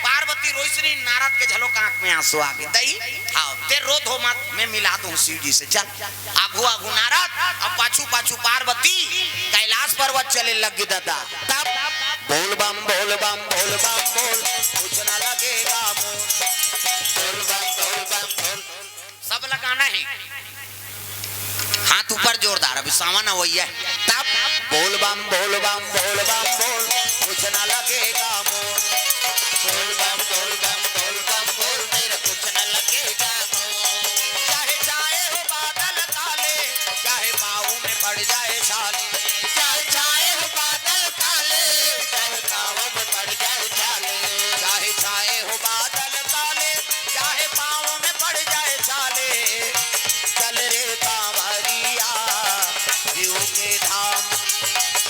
पार्वती रोइस नहीं, नारद के झलोक आंख में आंसू आगे। दई, हाँ, ते रो धो मत, मैं मिला दूं शिव जी से, चल। आगू आगू नारद, अउ पाछू पाछू पार्वती, कैलाश पर्वत चले लग गे ददा। तब बोल बम, बोल बम, बोल बम, बोल, कुछ ना लगेगा मोल। बोल बम, बोल बम, बोल। सब लगाना हे। हाथ ऊपर जोरदार, अभी सावन अवइया हे। तब बोल बम, बोल बम, बोल बम, बोल, कुछ ना लगेगा मोल। बोल बम, बोल बम, बोल बम, बोल, तेरा कुछ ना लगेगा मोल। चाहे छाए हो बादल काले, चाहे पाँव में पड़ जाए छाले। चाहे छाए हो बादल काले, चाहे पाँव में पड़ जाए छाले। चाहे छाए हो बादल काले, चाहे पाँव में पड़ जाए छाले। चल रे कांवरिया, शिव के धाम।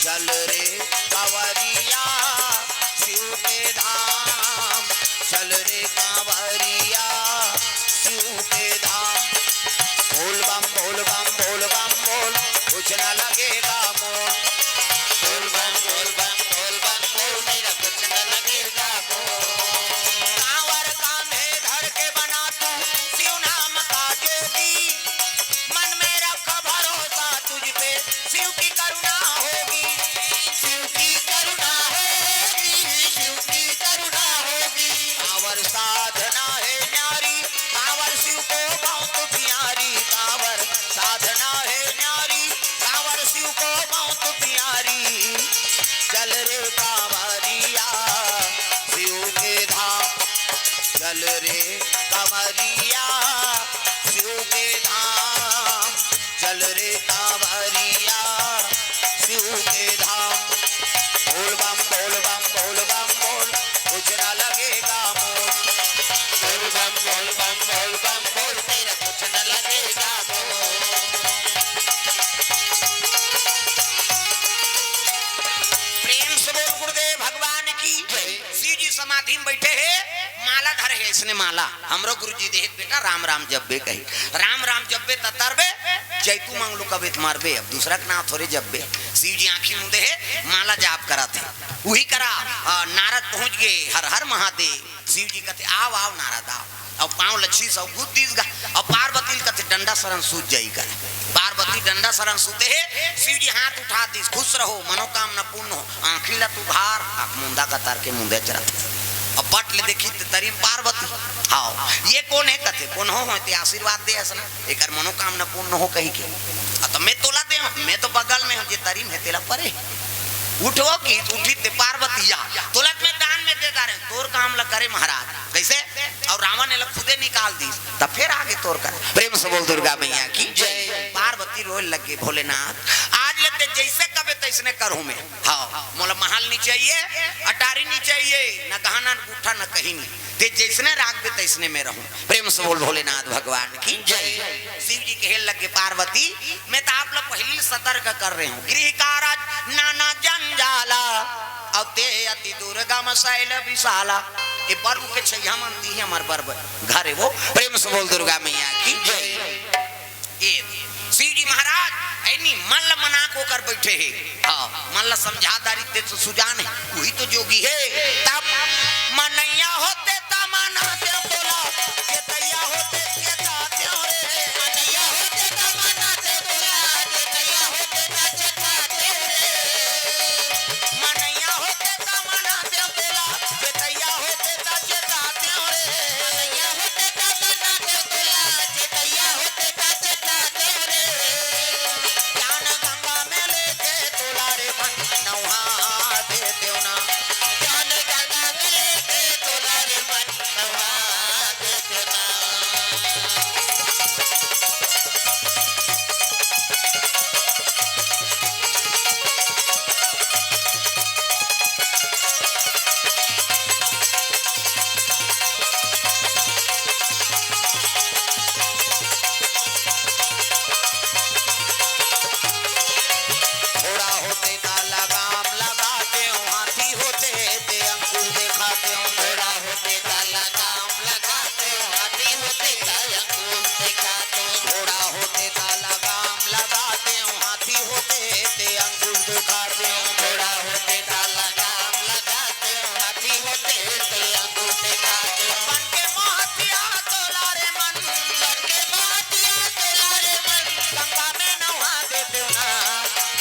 चल रे कांवरिया, शिव रे कांवरिया शिव के धाम, चल रे कांवरिया शिव के धाम। बोल बम, बोल बम, बोल बम, बोल, कुछ ना लगेगा मोल। बोल बम, बोल बम, बोल बम, बोल, तेरा कुछ ना लगेगा मोल। प्रेम से बोल गुरुदेव भगवान की जय। शिव जी समाधि में बैठे हे, माला धरे हे, इसने माला। हमरो गुरु जी देहे, "बेटा, राम राम जपबे," कही। "राम राम जपबे त तरबे, जैतू मंगलू कबे त मरबे, अब दूसरा के नाम थोरे जपबे।" शिव जी आँखी मूंदे हे, माला जाप करत हे। उही करा, अ, नारद पहुँच गे, "हर हर महादेव।" शिव जी कथे, "आव, आव नारद, आव।" अउ पाँव ल छीस अउ गुद दीस गा। अउ पार्वती ल कथे, "डंडा सरन सूत जाई गा।" पार्वती डंडा सरन सूते हे, शिव जी हाथ उठा दीस, "खुश रहो, मनोकामना पूर्ण हो।" आँखी ल तू उघार, आँख मूंदा कतर के मूंदे चरा। अउ पट ले देखी त तरी म पार्वती। "हाव, ये कोन हे?" कथे, "कोन हो, हो ते आशीर्वाद दे हस ना, एकर मनोकामना पूर्ण हो," कही के। "अ, त मैं तोला दे हूँ, मैं तो बगल में हूँ, जे तरी म हे तेला परे।" उठो कि उठी ते पार्वती या, "तोला त मैं दान में दे डारे हूँ, तोर काम ल करे महाराज।" कइसे? अउ रावण एला खुदे निकाल दीस, त फेर आगे तोर कर। प्रेम से बोल दुर्गा मैया की जय। पार्वती रोए लगे, "भोलेनाथ, आज ले ते जइसे कबे तइसने करहूँ मैं। हाँ, मोला महल नहीं चाहिए, अटारी नहीं चाहिए, न गहना, न गुट्ठा, न कहीं नहीं। ते जइसने राखबे तइसने मैं रहूँ।" प्रेम से बोल भोलेनाथ भगवान की जय। शिव जी कहे लगे, "पार्वती, मैं त आप ला पहिली सतर्क कर रहे हूँ, गृह कारज नाना जंजाला, अउ ते अति दुर्गम शैल विशाला।" ये पर्व के छैया मन ती ही हमार पर्व घर हे वो। प्रेम से बोल दुर्गा मैया की जय। ये शिव जी महाराज ऐनी मन ल मना को कर बैठे हे। हाँ, मन ल समझा दारी ते तो सुजान हे, वही तो जोगी हे। तब मनैया होते त मना ते तोला, चेतैया होते चेता ते रे। मनैया होते त मना ते तोला, चेतैया होते त चेता ते रे। मनैया होते त मना ते तोला, चेतैया होते त चेता ते रे। मनैया होते त मना ते तोला, चेतैया होते त चेता ते रे। ज्ञान गंगा में लेके तोला रे मन नहा दे देवना। ज्ञान गंगा में लेके तोला रे मन नहा दे देवना। घोड़ा होते त लगाम लगाते हो, हाथी होते ते अंकुश दिखाते हो। घोड़ा होते त लगाम लगाते हो, हाथी होते त अंकुश दिखाते हो। घोड़ा होते त लगाम लगाते हो, हाथी होते ते अंकुश दिखाते हो। घोड़ा होते त लगाम लगाते हो, हाथी होते ते अंकुश दिखाते हो। बन के मोहतिया तोला रे मन, बन के मोहतिया तोला रे मन, गंगा में नहा दे देवना।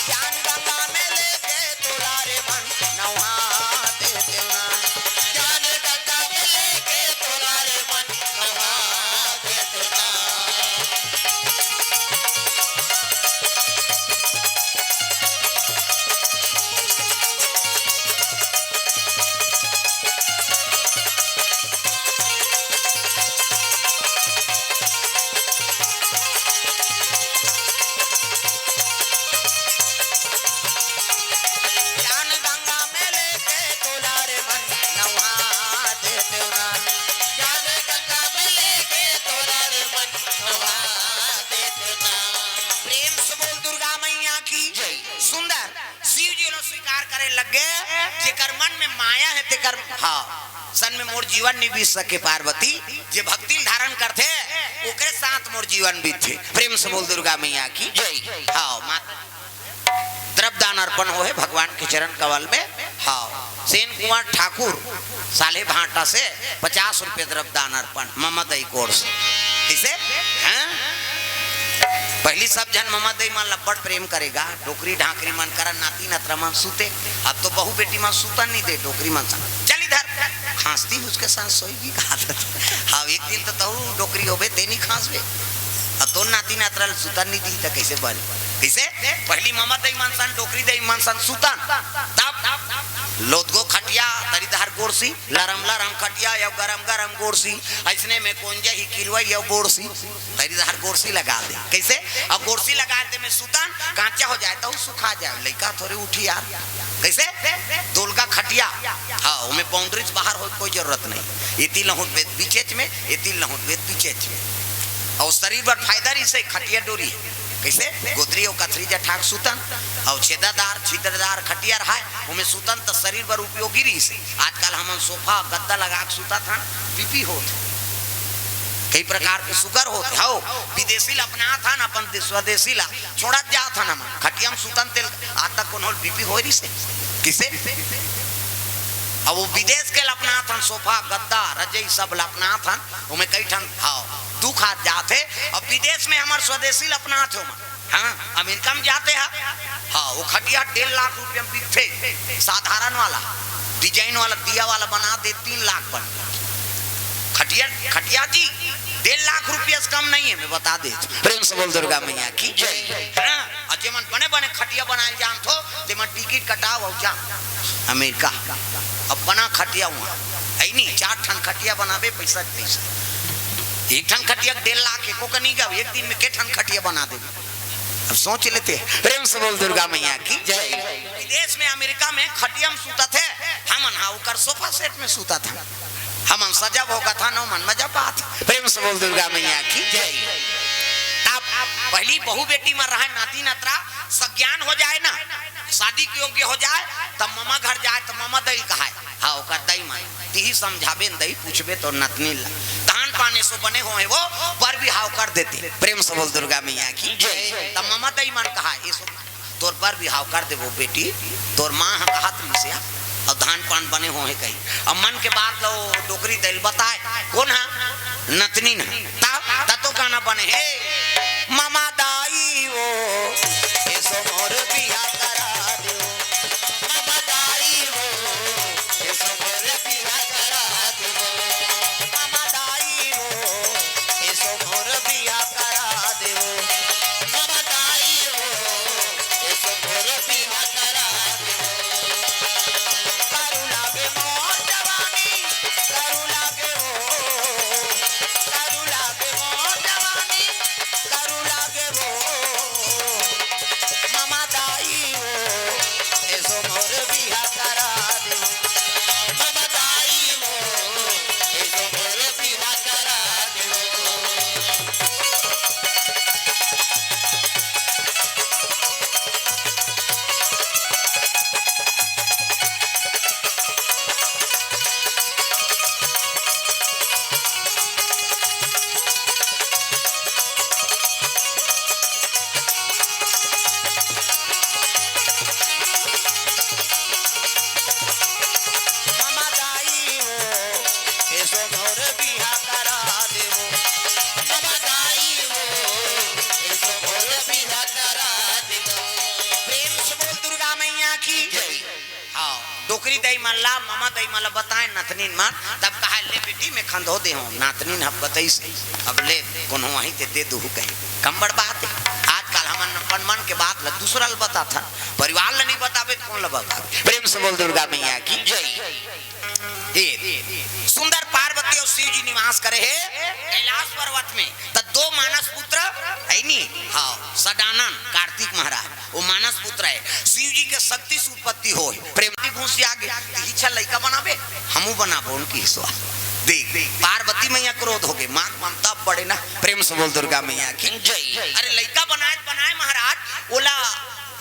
ज्ञान गंगा में लेके तोला रे मन नहा दे देवना। ज्ञान गंगा में लेके तोला रे मन नहा दे देवना। ज्ञान गंगा में लेके तोला रे मन नहा दे देवना। ज्ञान गंगा में लेके तोला रे मन नहा दे देवना। प्रेम से बोल दुर्गा मैया की जय। सुंदर शिव जी लो स्वीकार करे लग गे, जेकर मन में माया हे तेकर, हाँ, सन में मोर जीवन नहीं बीत सके पार्वती, जे भक्ति ल धारण करथे, ओकरे साथ मोर जीवन बीतथे। प्रेम से बोल दुर्गा मैया की जय। हाँ, माता द्रव्य दान अर्पण होहे भगवान के चरण कमल में। हाँ, सेन कुंवर ठाकुर साले भांटा से पचास रुपये द्रव्य दान अर्पण ममा दई कोर से। किसे? हाँ? पहली सब झन ममा दई मन ल अब्बड़ प्रेम करे गा, डोकरी ढाकरी मन करा नाती नतरा मन सुते। अब तो बहू बेटी मन सुतन नहीं दे, डोकरी मन सा। "चल इधर, खांसती उसके साथ सोएगी," कहा था। हाँ, एक दिन तो तहू डोकरी होबे, ते नहीं खांसबे। अब तो नाती नतरा ल सुतन नहीं दी, तो कैसे बने? किसे? पहली ममा दई मन सन, डोकरी दई मन सन सुतन। तब लोदगो खटिया, तरी तहर गोरसी, लरम लरम खटिया अउ गरम गरम गोरसी, अइसने में कोन जाही किरवई अउ बोरसी। तरी डहर गोरसी लगा दे। कइसे? अब गोरसी लगा दे में सुतन, कांचा हो जाए त सुखा जाए, लइका थोरे उठी यार। कइसे? दोलगा खटिया। हाँ, ओमे boundaries बाहर होए कोई जरूरत नहीं। एती लहुट बेत बीचेच में, एती लहुट बेत बीचेच में। अउ शरीर बर फायदा रहिसे खटिया डोरी। कइसे? गोदरी अउ कथरी जठाक सुतन, अउ छेदादार, छिद्रदार खटिया रहाय, ओमे सुतन त शरीर बर उपयोगी रहिसे। आजकल हमन सोफा, गद्दा लगा के सुतत हन, BP होत हे, कई प्रकार के sugar होत हे। हव, विदेशी ला अपनात हन, अपन दे-, स्वदेशी ला छोड़त जात हन हमन। खटिया म सुतन तेल आज तक कोनो ल BP होय रहिसे? किसे? अब वो विदेश के ला अपनात हन, सोफा, गद्दा, रजई सब ला अपनात हन, ओमे कई ठन, हव, दुख आ जात हे। अब विदेश में हमर स्वदेशी ला अपनात हे ओमन। हाँ, अमेरिका में जाते हैं। हाँ, वो खटिया डेढ़ लाख रुपया में बिकथे, साधारण वाला, design वाला, दिया वाला बना दे, तीन लाख बन। खटिया, खटिया जी, डेढ़ लाख रुपया से कम नहीं है, मैं बता दे। प्रेम से बोल दुर्गा मैया की जय। हाँ, अउ जेमन बने बने खटिया बनाए जानथो, तेमन टिकट कटाव अउ जा अमेरिका। अब बना खटिया हुआ, है नहीं, चार ठन खटिया बनाबे, पैसा के पैसा। एक ठन खटिया के डेढ़ लाख, एको का नहीं गाव, एक दिन में के ठन खटिया बना देबे। अब सोच लेते हैं। प्रेम से बोल दुर्गा मैया की जय। विदेश में, अमेरिका में खटिया में सुतत हे, हमन हा ओकर sofa set में सुतत हन। हमन सजब होगत हन, ओमन मजा पात हे। प्रेम से बोल दुर्गा मैया की जय। तब पहली बहू बेटी में रहा नाती नतरा, सज्ञान हो जाए ना, शादी के योग्य हो जाए, तब ममा घर जाए, तब ममा दई कहाए। हाँ, ओकर दई मन, तिही समझाबे न दई, पूछबे तोर नतनी ला। धान पान एसो बने होहे वो, बर बिहाव कर देते। प्रेम से बोल दुर्गा मैया की जय। तब ममा दई मन कहाए, एसो तोर बर बिहाव कर देबो बेटी, तोर माँ ह कहत रहिसे, अउ धान पान बने होहे कही। अब मन के बात लो डोकरी दई ल बताए, कोन ह? नतनी न। ता, ता तो गाना बने हे, ममा दाई वो, एसो मोर बिहा करा देव। ममा दाई वो, एसो मोर बिहा करा देव। ममा दाई वो, एसो मोर बिहा करा देव। ममा दाई वो, एसो मोर बिहा करा देव। करू लागे मोर जवानी, करू लागे वो, करू लागे मोर जवानी, करू लागे वो। ममा दाई वो, एसो मोर बिहा करा देव। ममा दाई वो, एसो मोर बिहा करा देव। ममा दाई वो, एसो मोर बिहा करा देव। ममा दाई वो, एसो मोर बिहा करा देव। प्रेम से बोल दुर्गा मैया की जय। हाँ, डोकरी दई मन ला, ममा दई मन ला बताए नतनीन मन, तब कहा, "ले बेटी, मैं खंदो दे हूँ।" नातनीन ह बतइस, अब ले, कोनो वहीं ते दे दुहू कहीं। कम बड़ बात हे। आजकल हमन अपन मन के बात ला दूसरा ला बताथन, परिवार ला नहीं बताबे, कोन ला बताबे? प्रेम से बोल दुर्गा मैया की जय। ये सुंदर पार्वती अउ शिव जी निवास करे हे कैलाश पर्वत में, त दो मानस पुत्र है नी, हाँ, सडानन कार्तिक महाराज, वो मानस पुत्र है, शिव जी के शक्ति से उत्पत्ति होय। प्रेम की घुसिया गे, इच्छा लइका बनाबे, हमू बनाबो उनकी हिस्सा। देख, पार्वती मैया क्रोध होगे, माँ ममता बड़े ना। प्रेम से बोल दुर्गा मैया की जय। अरे लइका बनाए, बनाए महाराज, ओला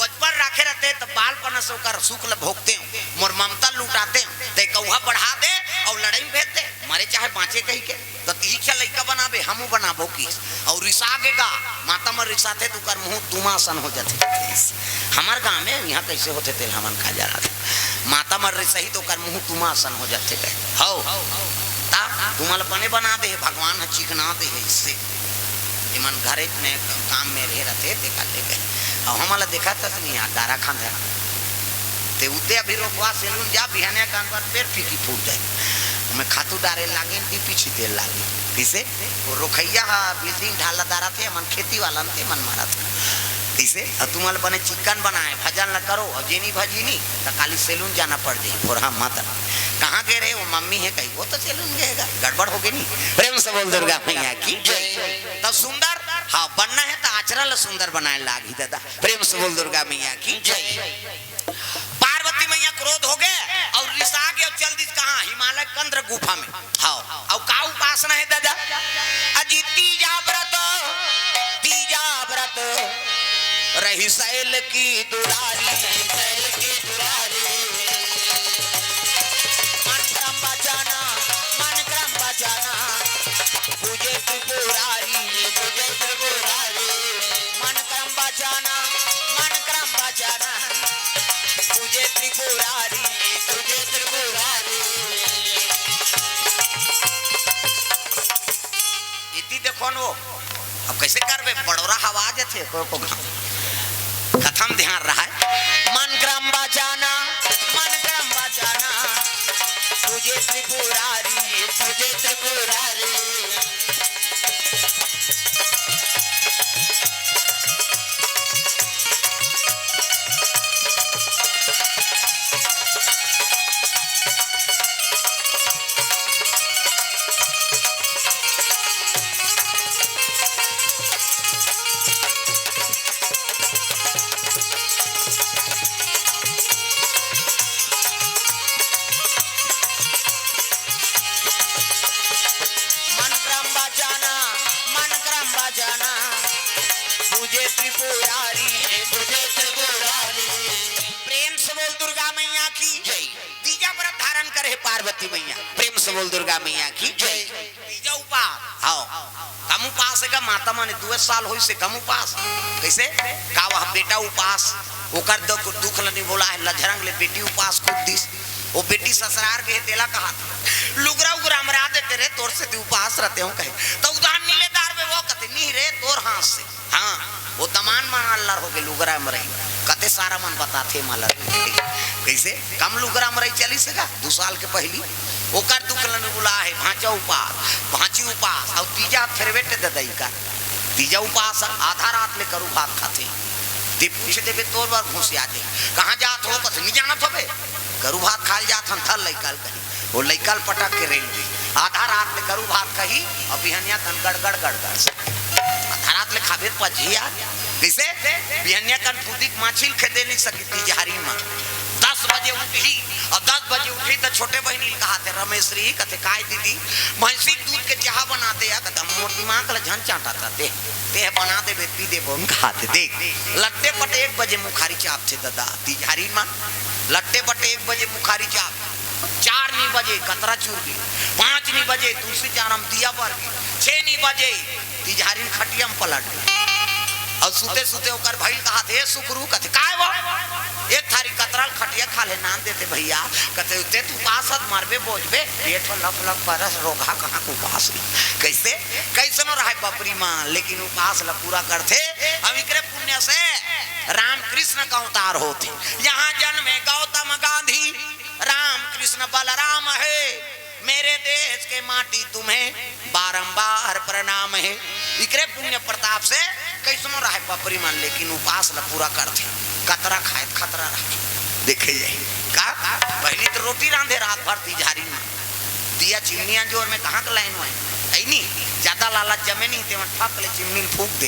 बचपन राखे रहते त बालपन से ओकर सुख ल भोगते हो, मोर ममता लुटाते हो, ते कौहा बढ़ा दे अउ लड़ाई में भेज दे, मरे चाहे बाँचे कही के। त इच्छा लइका बनाबे, हमू बनाबो किस। अउ रिसा गे गा, माता मन रिसाथे त ओकर मुँह तुमा असन हो जाथे। हमर गाँव में यहाँ कैसे होथे तेल हमन का जाना। माता मन रिसही त ओकर मुँह तुमा असन हो जाथे कहे। हौ, ता तुमन ल बने बना दे हे भगवान ह, चिकना दे हे इससे। इमन घरे में काम में रहे रहते, देखा ले गए। अब हमन ला देखा तक नहीं आ, डारा खांधा। ते उते अभी रोकवा सैलून जा, बिहाने कान पर पेड़ फीकी फूट जाए। मैं खातू डारे लागे, दी पीछी तेल लागे। किसे? वो रोखैया हा बिल्डिंग ढाला दारा थे, मन खेती वाला थे, मन मारा थे। इसे, अउ तुमन ल बने चिक्कन बनाए, भजन ल करो, अउ जेनी भजिनी, त काली सैलून जाना पड़ जाही। भोरहा माता, कहाँ गे रहे? वो मम्मी हे कही, वो तो सैलून गे हे गा, गड़बड़ हो गे नी। प्रेम से बोल दुर्गा मैया की जय। तब सुंदर, हाँ, बनना हे त आचरण ल सुंदर बनाए लागही दादा। प्रेम से बोल दुर्गा मैया की जय। पार्वती मैया क्रोध हो गे अउ रिसा गे अउ चल दिस कहाँ? हिमालय कंदर गुफा में। हाँ, अउ का उपासना हे दादा? अजी तीजा व्रत, तीजा व्रत रही सैल की दुलारी, सैल की दुलारी। मन क्रम बचाना, मन क्रम बचाना, पूजे त्रिपुरारी, पूजे त्रिपुरारी। मन क्रम बचाना, मन क्रम बचाना, पूजे त्रिपुरारी, पूजे त्रिपुरारी। इति देखो न वो, अब कैसे करबे? बड़ोरा हवा जथे, को, को कथम ध्यान रहा है। मन क्रम बचाना, मन क्रम बचाना, पूजे त्रिपुरारी, पूजे त्रिपुरारी। मन क्रम बचाना, मन क्रम बचाना, पूजे त्रिपुरारी, पूजे त्रिपुरारी। प्रेम से बोल दुर्गा मैया की जय। तीजा व्रत धारण करे हे पार्वती मैया। प्रेम से बोल दुर्गा मैया की जय। तीजा उपास। हाँ। कम उपास हे गा माता, माने दुए साल होइसे कम उपास। कैसे? का वह बेटा उपास, ओकर दुख, दुख ल नहीं बोला है, लझरंग ले बेटी उपास कूद दिस। वो बेटी ससरार गे हे, तेला कहा था, लुगरा उगरा मरा देते रे, तोर से ती उपास रहते हो कहे। तो उधार नीले दार में वो कहते, नहीं रे, तोर हाथ से। हाँ, वो दमान मन अल्लर हो गे, लुगरा मरई। कते सारा मन बताथे मलर। कैसे? कम लुगरा मरई चलिस हे गा, दू साल के पहिली। ओकर दुख ल नहीं बोला है, भांचा उपास, भांची उपास, अउ तीजा फेरवेट ददई का। तीजा उपास आधा रात ले करू भात खाथे। ते पूछ देबे तोर बर घुसिया दे। कहाँ जात हो? कथे, "नहीं जानत होबे। करू भात खाल जात हन, थल लइका ल कही।" वो लइका ल पटक के रेंग दे। आधा रात ले करू भात कही, अउ बिहनिया कन गड़गड़ गड़गड़। आधा रात ले खाबे त पचही यार। कैसे? बिहनिया कन फूदी के माछी ल खेदे नहीं सकी तीजहारी माँ। दस बजे उठही, अउ दस बजे उठही त छोटे बहिनी ल कहाथे, रमेश्वरी कथे, "काय दीदी, भैंसी के दूध के चाहा बना दे या।" कथे, "मोर दिमाग ल झन चांटा था, दे, ते बना देबे, पी देबो।" हम कहाथे, देख, लट्टे पटे एक बजे मुखारी चापथे ददा, तीजहारी माँ, लट्टे पटे एक बजे मुखारी चाप, चार नी बजे कतरा चुर गे, पाँच नी बजे तुलसी चारम दिया बर गे, छे नी बजे तीजहारी खटिया में पलट गे। अउ सुते सुते ओकर भइल कहाथे, "ए सुकरू," कथे, "काय वो?" "एक थारी कतरा ल खटिया खा ले नान देते भैया।" कथे, "ते तू उपास हत मरबे बोझबे, पेट ह लप लप परस रोगहा कहाँ के उपास।" कैसे? कैसनो रहे बपरी माँ, लेकिन उपास ल पूरा करथे। अब इकरे पुण्य से रामकृष्ण का अवतार होथे। यहाँ जन्मे गौतम गांधी, रामकृष्ण बलराम हे, मेरे देश के माटी तुम्हें बारंबार प्रणाम हे। इकरे पुण्य प्रताप से कैसनो रहे बपरी मन, लेकिन उपास ल पूरा करथे। कतरा खाए त खतरा रहे। देखे जाही का? पहिली तो रोटी रांधे रात भर तीजहारी में। दिया चिमनी अंजोर में कहाँ के लाइन वाइन? ऐ नी, ज्यादा लालच जमे नहीं, तेमन ठक ले चिमनी ल फूक दे।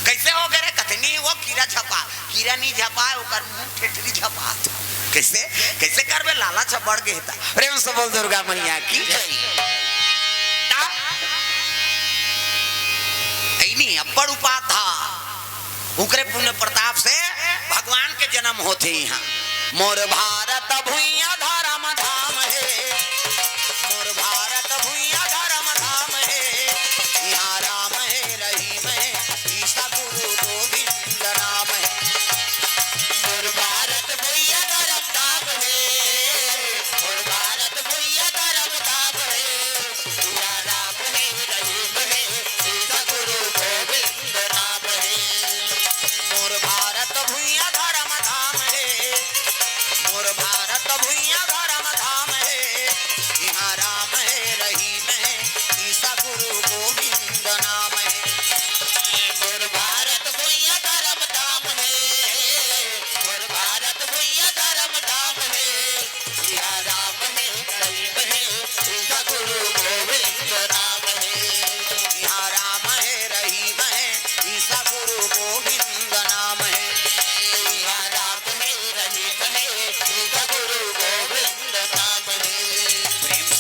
कैसे हो गे रे? कथे, "नहीं, वो कीरा झपा।" कीरा नी झपाए, ओकर मुंह ठेठरी झपात। कैसे, कैसे करबे? लालच ह बढ़ गे हे ता। प्रेम से बोल दुर्गा मैया की जय। ता? ऐनी अब्बड़ उपाधा। उकरे पुण्य प्रताप से भगवान के जन्म होथे इहाँ। मोर भारत भुइयां धरम धाम हे, मोर भारत भुइयां धरम धाम हे, इहाँ राम हे रहीम हे, ईसा गुरु गोविंद नाम हे। मोर भारत भुइयां धरम धाम हे, मोर भारत भुइयां धरम धाम हे, इहाँ राम हे रहीम हे, ईसा गुरु गोविंद नाम हे। मोर भारत भुइयां धरम धाम हे, मोर भारत भुइयां धरम धाम हे,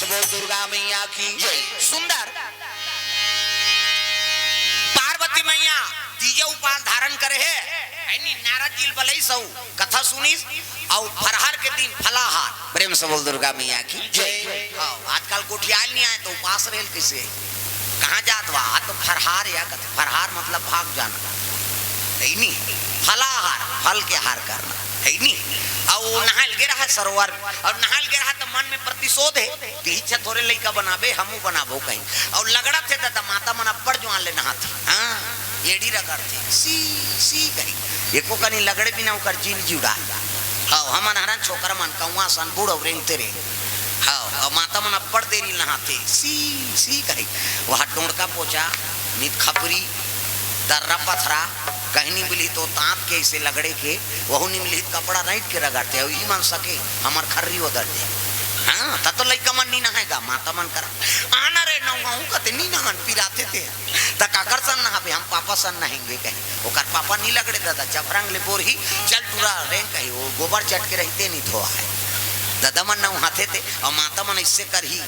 बोल दुर्गा मैया की जय। सुंदर पार्वती मैया तीजे उपास धारण करे हे। ऐनी नारद जी ल बलई सऊ कथा सुनिस, अउ फरहार के दिन फलाहार। प्रेम से बोल दुर्गा मैया की जय। हाँ, आजकल गोठियाल नहीं आए तो उपास रेल किसे? कहाँ जात बा? आ तो फरहार या कथे, फरहार मतलब भाग जाना। ऐनी फलाहार, फल के हार करना। ऐनी अउ नहाल गे रहा सरोवर, अउ नहाल गे रहा तो मन में प्रतिशोध हे, तिही छे थोरे लइका बनाबे, हमू बनाबो कहीं। अउ लगड़त हे दादा, माता मन अब्बड़ जुआन ले नहाथे। हाँ, एड़ी रगड़थे, सी, सी कही। एको कनी लगड़े बिना ओकर जिन जिउड़ा। हाँ, हमन हरन छोकरा मन कौआ सन बूढ़ अउ रेंगते रे। हाँ, अउ माता मन अब्बड़ देरी नहाथे, सी, सी कही। वहाँ टोंड़का पोचा, नित खपरी, दर्रा पथरा, कहीं नहीं मिली तो तांत के इसे लगड़े के, वहू नहीं मिली तो कपड़ा रईट के रगड़ते, अउ ई मन सके, हमर खर्री ओदर दे। हाँ, त तो लइका मन नहीं नहाएगा, माता मन करा। आना रे नौहाऊ कते नहीं नहान, पिराते ते। त काकर सन नहाबे, हम पापा सन नहेंगे कहे। ओकर पापा नहीं लगड़े दादा, चभरंग ले बोरही, चल टूरा रेंग कही, वो गोबर चट के रहिते नहीं धोआ है। दादा मन नहाथे ते, अउ माता मन इससे करही,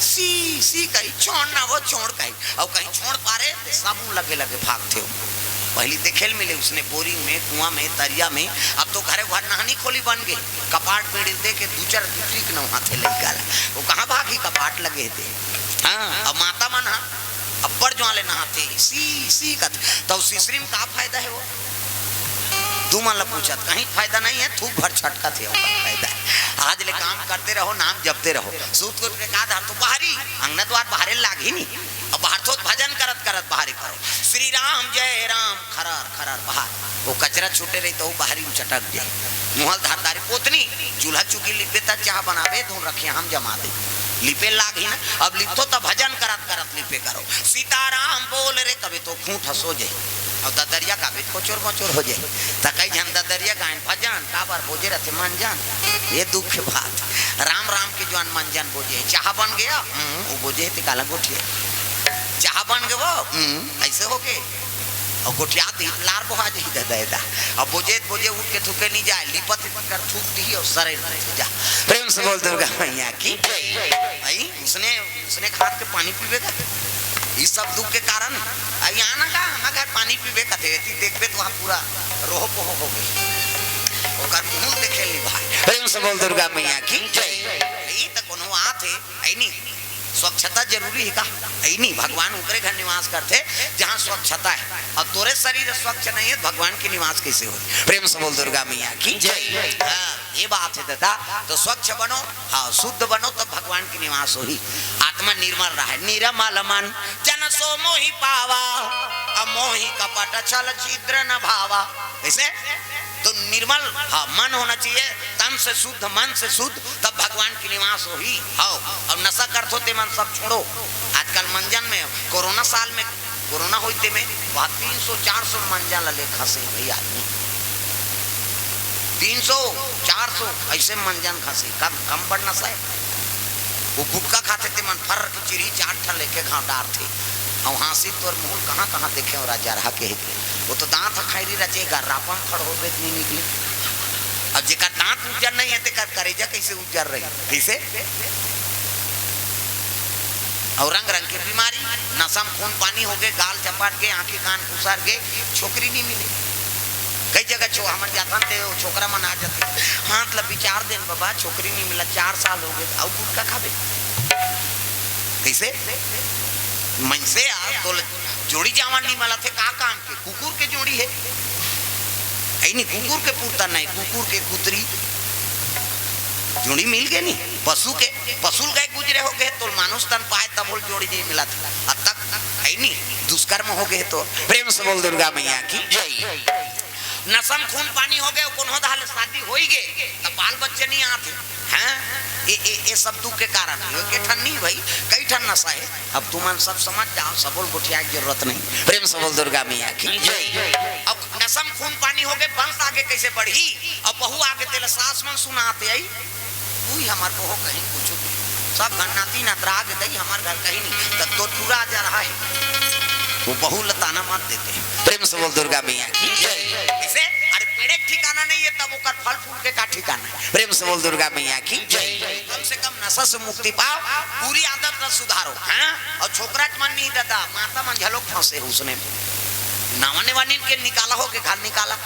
सी, सी कही, छोड़ ना वो, छोड़ कही। अउ कहीं छोड़ पारे, ते साबुन लगे लगे भागथे हो। पहली देखेल मिले उसने बोरिंग में, कुआं में, तरिया में, अब तो घरे घर नहानी खोली बन गए। कपाट में दे के दू चार दूसरी के नहाथे लइका ला। वो कहाँ भागी, कपाट लगे हे ते। हाँ, अब माता मन हा अब्बड़ जुआन ले नहाथे, सी, सी कथे। तो सिसरी में का फायदा है वो? तुमन ला पूछत, कहीं फायदा नहीं है, थूक भर छटकत हे, ओकर फायदा है। आज ले काम करते रहो, नाम जपते रहो। सूत को के का धार तो बाहरी, अंगना द्वार बाहरे लाग ही नहीं। अब बाहर तो भजन करत करत बाहरे करो। श्री राम जय राम, खरार खरार बाहर। वो कचरा छूटे रही तो वो बाहरी में चटक जाए। मुहल धारदारी पोतनी, चूल्हा चुकी लिपे ता चाह बनावे, धुन रखे हम जमा दे। लिपे लाग ही ना, अब लिपतो तो भजन करत करत लिपे करो। सीताराम बोल रे, कभी तो खूंट हंसो जाए। अउ ददरिया गाबे त कोचोर मोचोर हो जाए। त कई झन ददरिया गायन भजन, काबर बोजे रथे मंजन। ये दुख के बात। राम राम के जुआन मंजन बोजे हे। चाह बन गया? हम्म, वो बोजे हे ते काला गोठिया। चाह बन गए वो? हम्म, ऐसे हो गए। अउ गोठिया दी लार बोहा जाही ददा एदा। अब बोजे त बोजे उठ के थूके नहीं जाए, लिपत कर थूक दी अउ सरे जा। प्रेम से बोल दुर्गा मैया की। भाई, उसने, उसने खाद के पानी पीबे का? ई सब दुख के कारण। आ, यहाँ ना का, हमारे घर पानी पीबे कथे, एती देखबे तो वहाँ पूरा रोहो पोहो हो गई। ओकर मुंह देखे ली भाई। प्रेम से बोल दुर्गा मैया की जय। ई त कोनो आत हे, ऐनी। स्वच्छता जरूरी है का? ऐनी, भगवान ओकरे घर निवास करथे, जहाँ स्वच्छता है। अब तोरे शरीर स्वच्छ नहीं है, भगवान के निवास कैसे हो? प्रेम से बोल दुर्गा मैया की जय। हाँ, ये बात है दादा। तो स्वच्छ बनो, हाँ, शुद्ध बनो, तब भगवान के निवास होही। आत्मा निर्मल रहे, निर्मल मन जन सो मोहि पावा, अब मोहि कपट छल छिद्र न भावा। कैसे? तो निर्मल, हाँ, मन होना चाहिए, तन से शुद्ध, मन से शुद्ध, तब भगवान की निवास होही। हाँ, और नशा करत होते मन सब छोड़ो। आजकल मंजन में, कोरोना साल में, कोरोना होते में, वहाँ तीन सौ चार सौ मंजन ला ले खसे भाई आदमी। तीन सौ, चार सौ ऐसे मंजन खसे, कम, कम बड़ नशा है। वो गुटखा खाते ते मन फर के चिरी चार ठा लेके घाव डारथे। अउ हाँसी तोर मुँह कहाँ कहाँ देखे हो राजा रहा के। वो तो दांत ह खैरी रचेगा, रापम खड़ हो बेत नहीं निकले। अब जेकर दांत उज्जर नहीं है, तेकर करेजा कैसे उज्जर रही? कैसे? अउ रंग रंग के बीमारी, नसम खून पानी हो गए, गाल चपाट गए, आंखी कान खुसर गए, छोकरी नहीं मिले। कई जगह छो-, हमर जाथन ते वो छोकरा मन आ जाथे, हाथ ला विचार देन बाबा, छोकरी नहीं मिला, चार साल हो गए, अउ गुटखा खाबे। कैसे? मनसे यार, तो जोड़ी जावन नहीं मिला थे, का काम के? कुकुर के जोड़ी है, ऐनी कुकुर के पुरता नहीं, कुकुर के कुतरी जोड़ी मिल गए नहीं, पशु के, पशु ल गए गुजरे हो गए, तो मानुष तन पाए तब होल जोड़ी नहीं मिला था। अब तक ऐनी दुष्कर्म हो गए तो। प्रेम से बोल दुर्गा मैया की जय। नसम खून पानी हो गए, कोनो धाल शादी होई गए, तब बाल बच्चे नहीं आते हैं। ये, ये, ये सब दुख के कारण है। ये के ठन नहीं भाई, कई ठन नशा है। अब तुमन सब समझ जाओ, सबोल गोठिया की जरूरत नहीं। प्रेम से बोल दुर्गा मैया की जय। अब नसम खून पानी हो गए, वंश आगे कैसे बढ़ी? अब बहू आगे तेला सास मन सुनाते आई, तू ही हमार बहू कहीं कुछ भी। सब घर नाती नतरा के दई, हमार घर कहीं नहीं। तब तो टूरा जा रहा है, वो बहू लताना मत देते। प्रेम से बोल दुर्गा मैया की जय। इसे, अरे पेड़ के ठिकाना नहीं है, तब ओकर फल फूल के का ठिकाना है? प्रेम से बोल दुर्गा मैया की जय। कम से कम नशा से मुक्ति पाओ, बुरी आदत न सुधारो। हाँ, अउ छोकरा के मन नहीं दादा, माता मन घलोक फंसे हे उसने। नवा नेवानिन के निकाला हो के घर निकाला,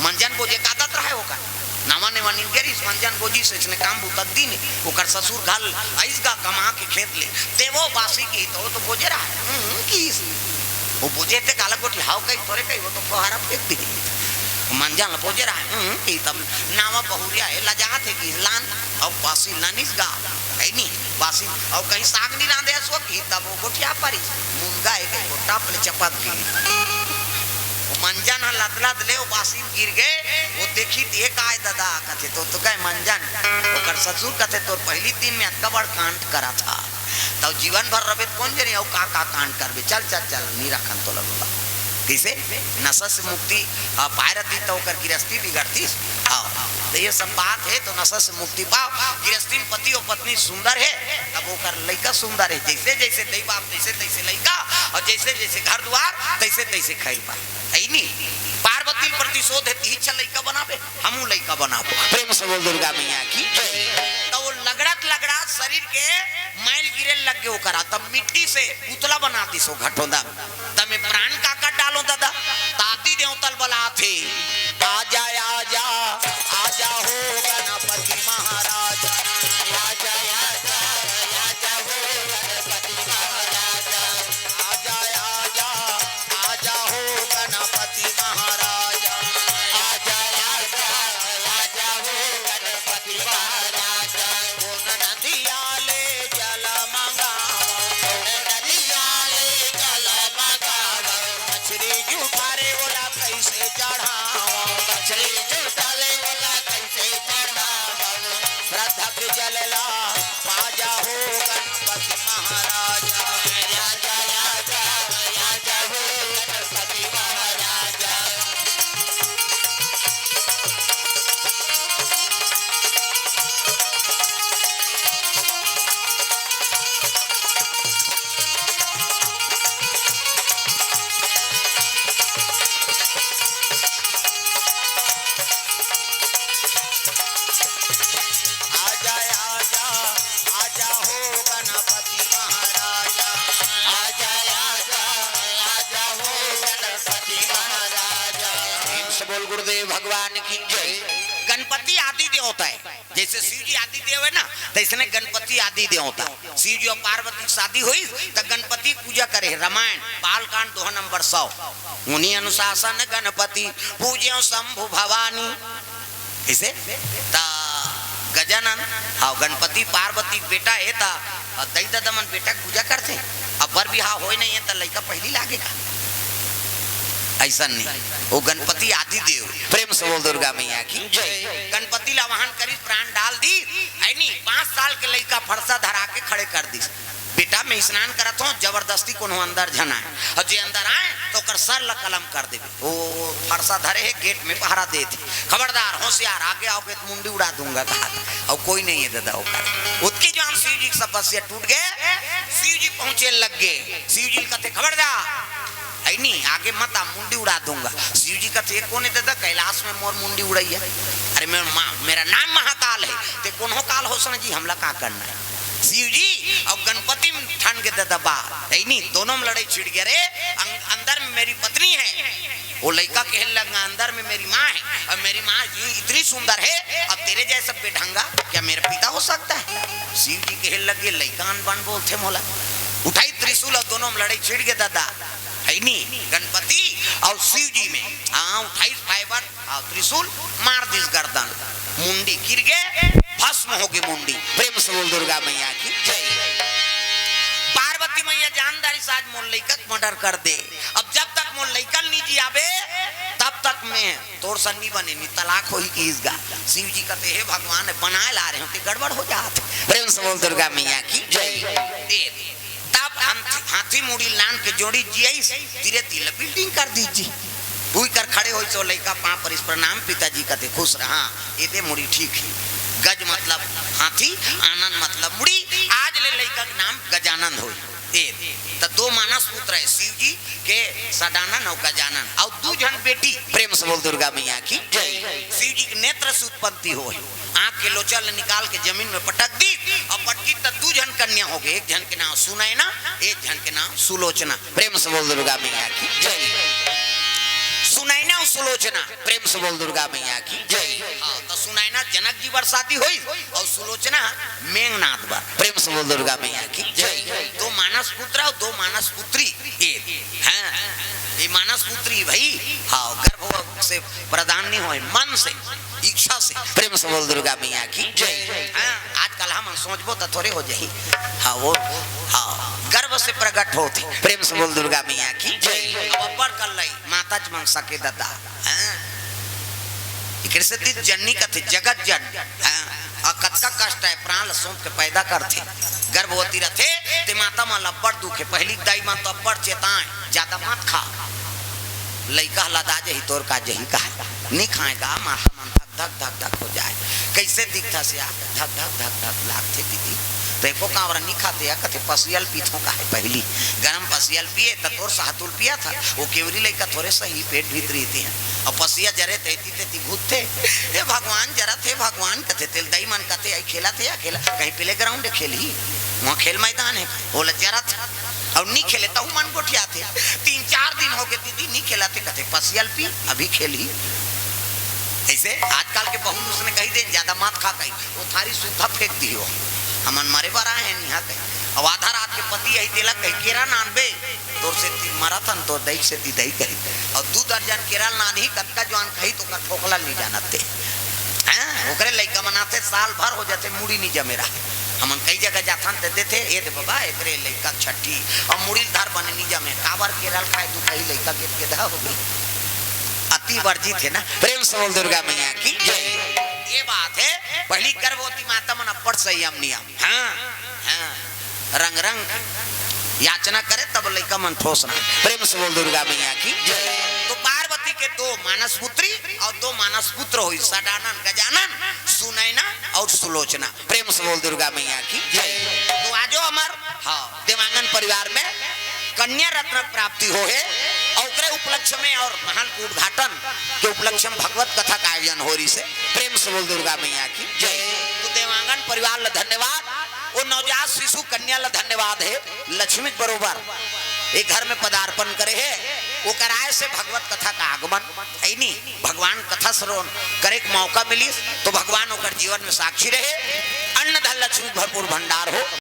मंजन बोजे का आदत रहे ओकर। नवा नेवानिन के रिस मंजन बोजी से इसने काम बुता दिन, ओकर ससुर घर आइस गा कमा के खेत ले, देवो बासी की तो, तो बोजे रहा। हम्म, की वो बोजे ते काला गोटी हाव कही तोरे कही, वो तो फुहारा फेंक दी। मंजन ल बोजे रहा, हम्म, की तब नावा बहुरिया है, लजात है कि लान, अउ बासी लानिस गा, है नी, बासी, अउ कहीं साग नहीं रांधे सो की तब वो गोठिया परिस, मुनगा है कहीं वो टप ले चपक गई। वो मंजन ह लदलद ले, वो बासी गिर गए, वो देखी त ये काय दादा, कथे तो, तो कहे मंजन, ओकर ससुर कथे तोर पहली दिन में अतका बड़ कांड करा था। तब जीवन भर रबे त कोन जनी अउ का का कांड करबे। चल, चल, चल, नी रखन तोला बाबा। कइसे? नशा से मुक्ति, आ, पाए रती त ओकर गिरस्ती बिगड़तीस। हाँ, त ये सब बात हे, त नशा से मुक्ति पाओ। गिरस्ती में पति अउ पत्नी सुंदर हे, तब ओकर लइका सुंदर हे। जइसे, जइसे दई बाप, तइसे, तइसे लइका, अउ जइसे, जइसे घर दुआर, तइसे, तइसे खइर बा। है नी? पार्वती ल प्रतिशोध हे, तिही छ लइका बनाबे। हमू लइका बनाबो। प्रेम से बोल दुर्गा मैया की जय। त वो लगड़त लगड़त शरीर के मैल गिरे लग गे ओकरा, तब मिट्टी से पुतला बना दिस वो घटोंदा। तमे प्राण काकर डालो दादा, ताती देवतल बलाथे। आजा, आजा, आजा हो गणपति महाराज। आजा, आजा, आजा हो गणपति महाराज। आजा, आजा, आजा हो गणपति महाराज। आजा, आजा, आजा हो गणपति महाराज। कोन नदिया ले जल मंगावा, कोन नदिया ले जल मंगावा। मछरी जुठारे ओला कइसे चढ़ावा, मछरी जुठारे ओला कइसे चढ़ावा। श्रद्धा के जल ला पाजा हो गणपति महाराज। आजा, आजा, आजा हो गणपति महाराज। आजा, आजा, आजा हो गणपति महाराजा। आजा, आजा, आजा हो गणपति महाराजा। प्रेम से बोल गुरुदेव भगवान की जय। गणपति आदि देवता है, जैसे शिव जी आदि देव है ना, तैसने गणपति आदि देवता। शिव जी अउ पार्वती के शादी होइस, त गणपति के पूजा करे हे। रामायण, बालकांड, दोहा नंबर सौ। मुनि अनुशासन गणपति पूज्यो शंभु भवानी। कइसे? त गजानन, हाँ, गणपति पार्वती के बेटा हे, त दई ददा मन बेटा के पूजा करथे। अब बर बिहाव होय नहीं हे, त लइका पहिली लागे का? अइसन नहीं, वो गणपति आदि देव। प्रेम से बोल दुर्गा मैया की जय। गणपति ला वाहन करिस, प्राण डाल दिस, ऐनी पाँच साल के लइका फरसा धरा के खड़े कर दिस। बेटा, मैं स्नान करत हूँ, जबरदस्ती कोनो अंदर झन आए, अउ जे अंदर आए, त ओकर सर ला कलम कर देबे। वो फरसा धरे हे, गेट में पहरा देत हे। खबरदार, होशियार, आगे आओगे त मुंडी उड़ा दूंगा, कहा। अउ कोई नहीं हे दादा, ओकर। ओतकी जवान शिव जी के तपस्या टूट गे, शिव जी पहुंचे लग गे। शिव जी कथे, खबरदार, ऐनी आगे मत आ, मुंडी उड़ा दूंगा। शिव जी कथे, ये कोन हे दादा, कैलाश में मोर मुंडी उड़इया? अरे, मेरा मा-, मेरा नाम महाकाल है, ते कोनो काल होसन जी, हमला का करना है? शिव जी अउ गणपति में ठन गे दादा बा, ऐनी दोनों में लड़ाई छिड़ गे। अरे, अं-, अंदर में मेरी पत्नी है, वो लइका कहे लगा, अंदर में मेरी माँ है, और मेरी माँ यूं इतनी सुंदर है, अब तेरे जैसा बेढंगा क्या मेरा पिता हो सकता है? शिव जी कहे लगे, लइका अनबन बोलथे मोला। उठाई त्रिशूल अउ दोनों में लड़ाई छिड़ गे दादा, है नी, गणपति अउ शिव जी में। हाँ, उठाई फाइबर अउ त्रिशूल, मार दिस गर्दन, मुंडी गिर गे, भस्म हो गे मुंडी। प्रेम से बोल दुर्गा मैया की जय। पार्वती मैया जान डारिस आज मोर लइका के मर्डर कर दे। अब जब तक मोर लइका ल नी जियाबे, तब तक मैं तोर सन नी बने, नी तलाक होही कहिस गा। शिव जी कथे, हे भगवान, बनाए ला रहे हो, ते गड़बड़ हो जात। प्रेम से बोल दुर्गा मैया की जय। दे, तब हाथी, हाथी मुड़ी लान के जोड़ी जियाइस, तीरे तीर ला building कर दीस जी। उही कर खड़े होइस, ओ लइका पाँव परिस, प्रणाम पिताजी कथे, खुश रहा, एदे मुड़ी ठीक हे। गज मतलब हाथी, आनंद मतलब मुड़ी, आज ले लइका के नाम गजानंद होही। ए, त दो मानस पुत्र हे, शिव जी के सदानन अउ गजानन, अउ दू झन बेटी। प्रेम से बोल दुर्गा मैया की जय। शिव जी के नेत्र से उत्पत्ति होय, आंख के लोचा ल निकाल के जमीन में पटक दी, अउ पटकी त दू झन कन्या होगे, एक झन के नाम सुनैना, एक झन के नाम सुलोचना। प्रेम से बोल दुर्गा मैया की जय। सुनैना अउ सुलोचना, प्रेम से बोल दुर्गा मैया की जय। हाँ, त सुनैना जनक जी बर शादी होइस अउ सुलोचना मेघनाथ बर। प्रेम से बोल दुर्गा मैया की जय। दो मानस पुत्र अउ दो मानस पुत्री। ए, हाँ, ये मानस पुत्री भाई, हाँ, गर्भ से प्रदान नहीं होय, मन से, इच्छा से। प्रेम से बोल दुर्गा मैया की जय। हाँ, आजकल हम सोचबो त थोरे हो जाही। हाँ, वो, हाँ, गर्भ से प्रकट होथे। प्रेम से बोल दुर्गा मैया की जय। अब अब्बड़ कर लई, माता च मंग सके ददा। हाँ? एकरे सेती जननी कथे, जगत जननी। हाँ? अउ कतका कष्ट हे, प्राण ल सौंप के पैदा करथे। गर्भवती रथे, ते माता मन ल अब्बड़ दुख हे। पहिली दाई मन तो अब्बड़ चेताय, "जादा मत खा, लइका ह लदा जही, तोर का जही," कहे। नी खाय गा, माता मन धक धक धक धक हो जाय। कइसे दिखथस या? धक धक धक धक लागथे दीदी। त एको कांवरा नी खाते या, कथे, "पसियल पीथों," कहे पहिली। गरम पसियल पिए त तोर सहतुल पिया था, वो केवरी लइका थोरे सही पेट भीतरी हे। अउ पसिया जरे तेती तेती घुरथे, "हे भगवान, जरत हे भगवान," कथे। तेला दाई मन कथे, "आई खेलत हे या खेला, कहीं playground हे खेलही, वहाँ खेल मैदान हे।" ओला जरत हे। अउ नी खेले तहू मन गोठियाथे। तीन चार दिन होगे दीदी नी खेलत हे, कथे, "पसियल पी, अभी खेलही।" अइसे आजकल के बहू उसने कही दे, "जादा मत खा," कही, वो थारी सुद्धा फेंक दिही। हमन मरे बर आए हन इहाँ कही। अउ आधा रात के पति आही, तेला कही, "केरा नानबे, तोर सेती मरत हन, तोर दई सेती दई," कही। अउ दू दर्जन केरा ल नानही, कतका जुवान खाही, त ओकर फोकला ल नी जानत हे। हैं? ओकरे लइका मन आथे, साल भर हो जाथे, मुड़ी नी जमे रहे। हमन कई जगह जाथन त देथे, "ए दे बबा, एकरे लइका छट्ठी, अउ मुड़ी ल धर बने नी जमे, काबर केरा ल खाय, दुखही लइका गेद गेदा होगे।" अति वर्जित हे ना। प्रेम से बोल दुर्गा मैया की जय। ये बात हे, पहिली गर्भवती माता मन अब्बड़ संयम नियम। हाँ, हाँ। रंग रंग याचना करे तब लइका मन ठोसना। प्रेम से बोल दुर्गा मैया की जय। तो पार्वती के दो मानस पुत्री अउ दो मानस पुत्र होइस, सदानन, गजानन, सुनैना अउ सुलोचना। प्रेम से बोल दुर्गा मैया की जय। तो आजो हमर, हाँ, देवांगन परिवार में कन्या रत्न प्राप्ति होहे अउ ओकरे उपलक्ष्य में अउ महल के उद्घाटन के उपलक्ष्य में भगवत कथा का आयोजन हो रहिसे। प्रेम से बोल दुर्गा मैया की जय। तो देवांगन परिवार ल धन्यवाद, वो नवजात शिशु कन्या ल धन्यवाद हे, लक्ष्मी के बरोबर ये घर में पदार्पण करे हे, ओकर आय से भगवत कथा का आगमन, ऐनी भगवान कथा श्रवण करे के मौका मिलिस, तो भगवान ओकर जीवन में साक्षी रहे, अन्न धन लक्ष्मी भरपूर भंडार हो।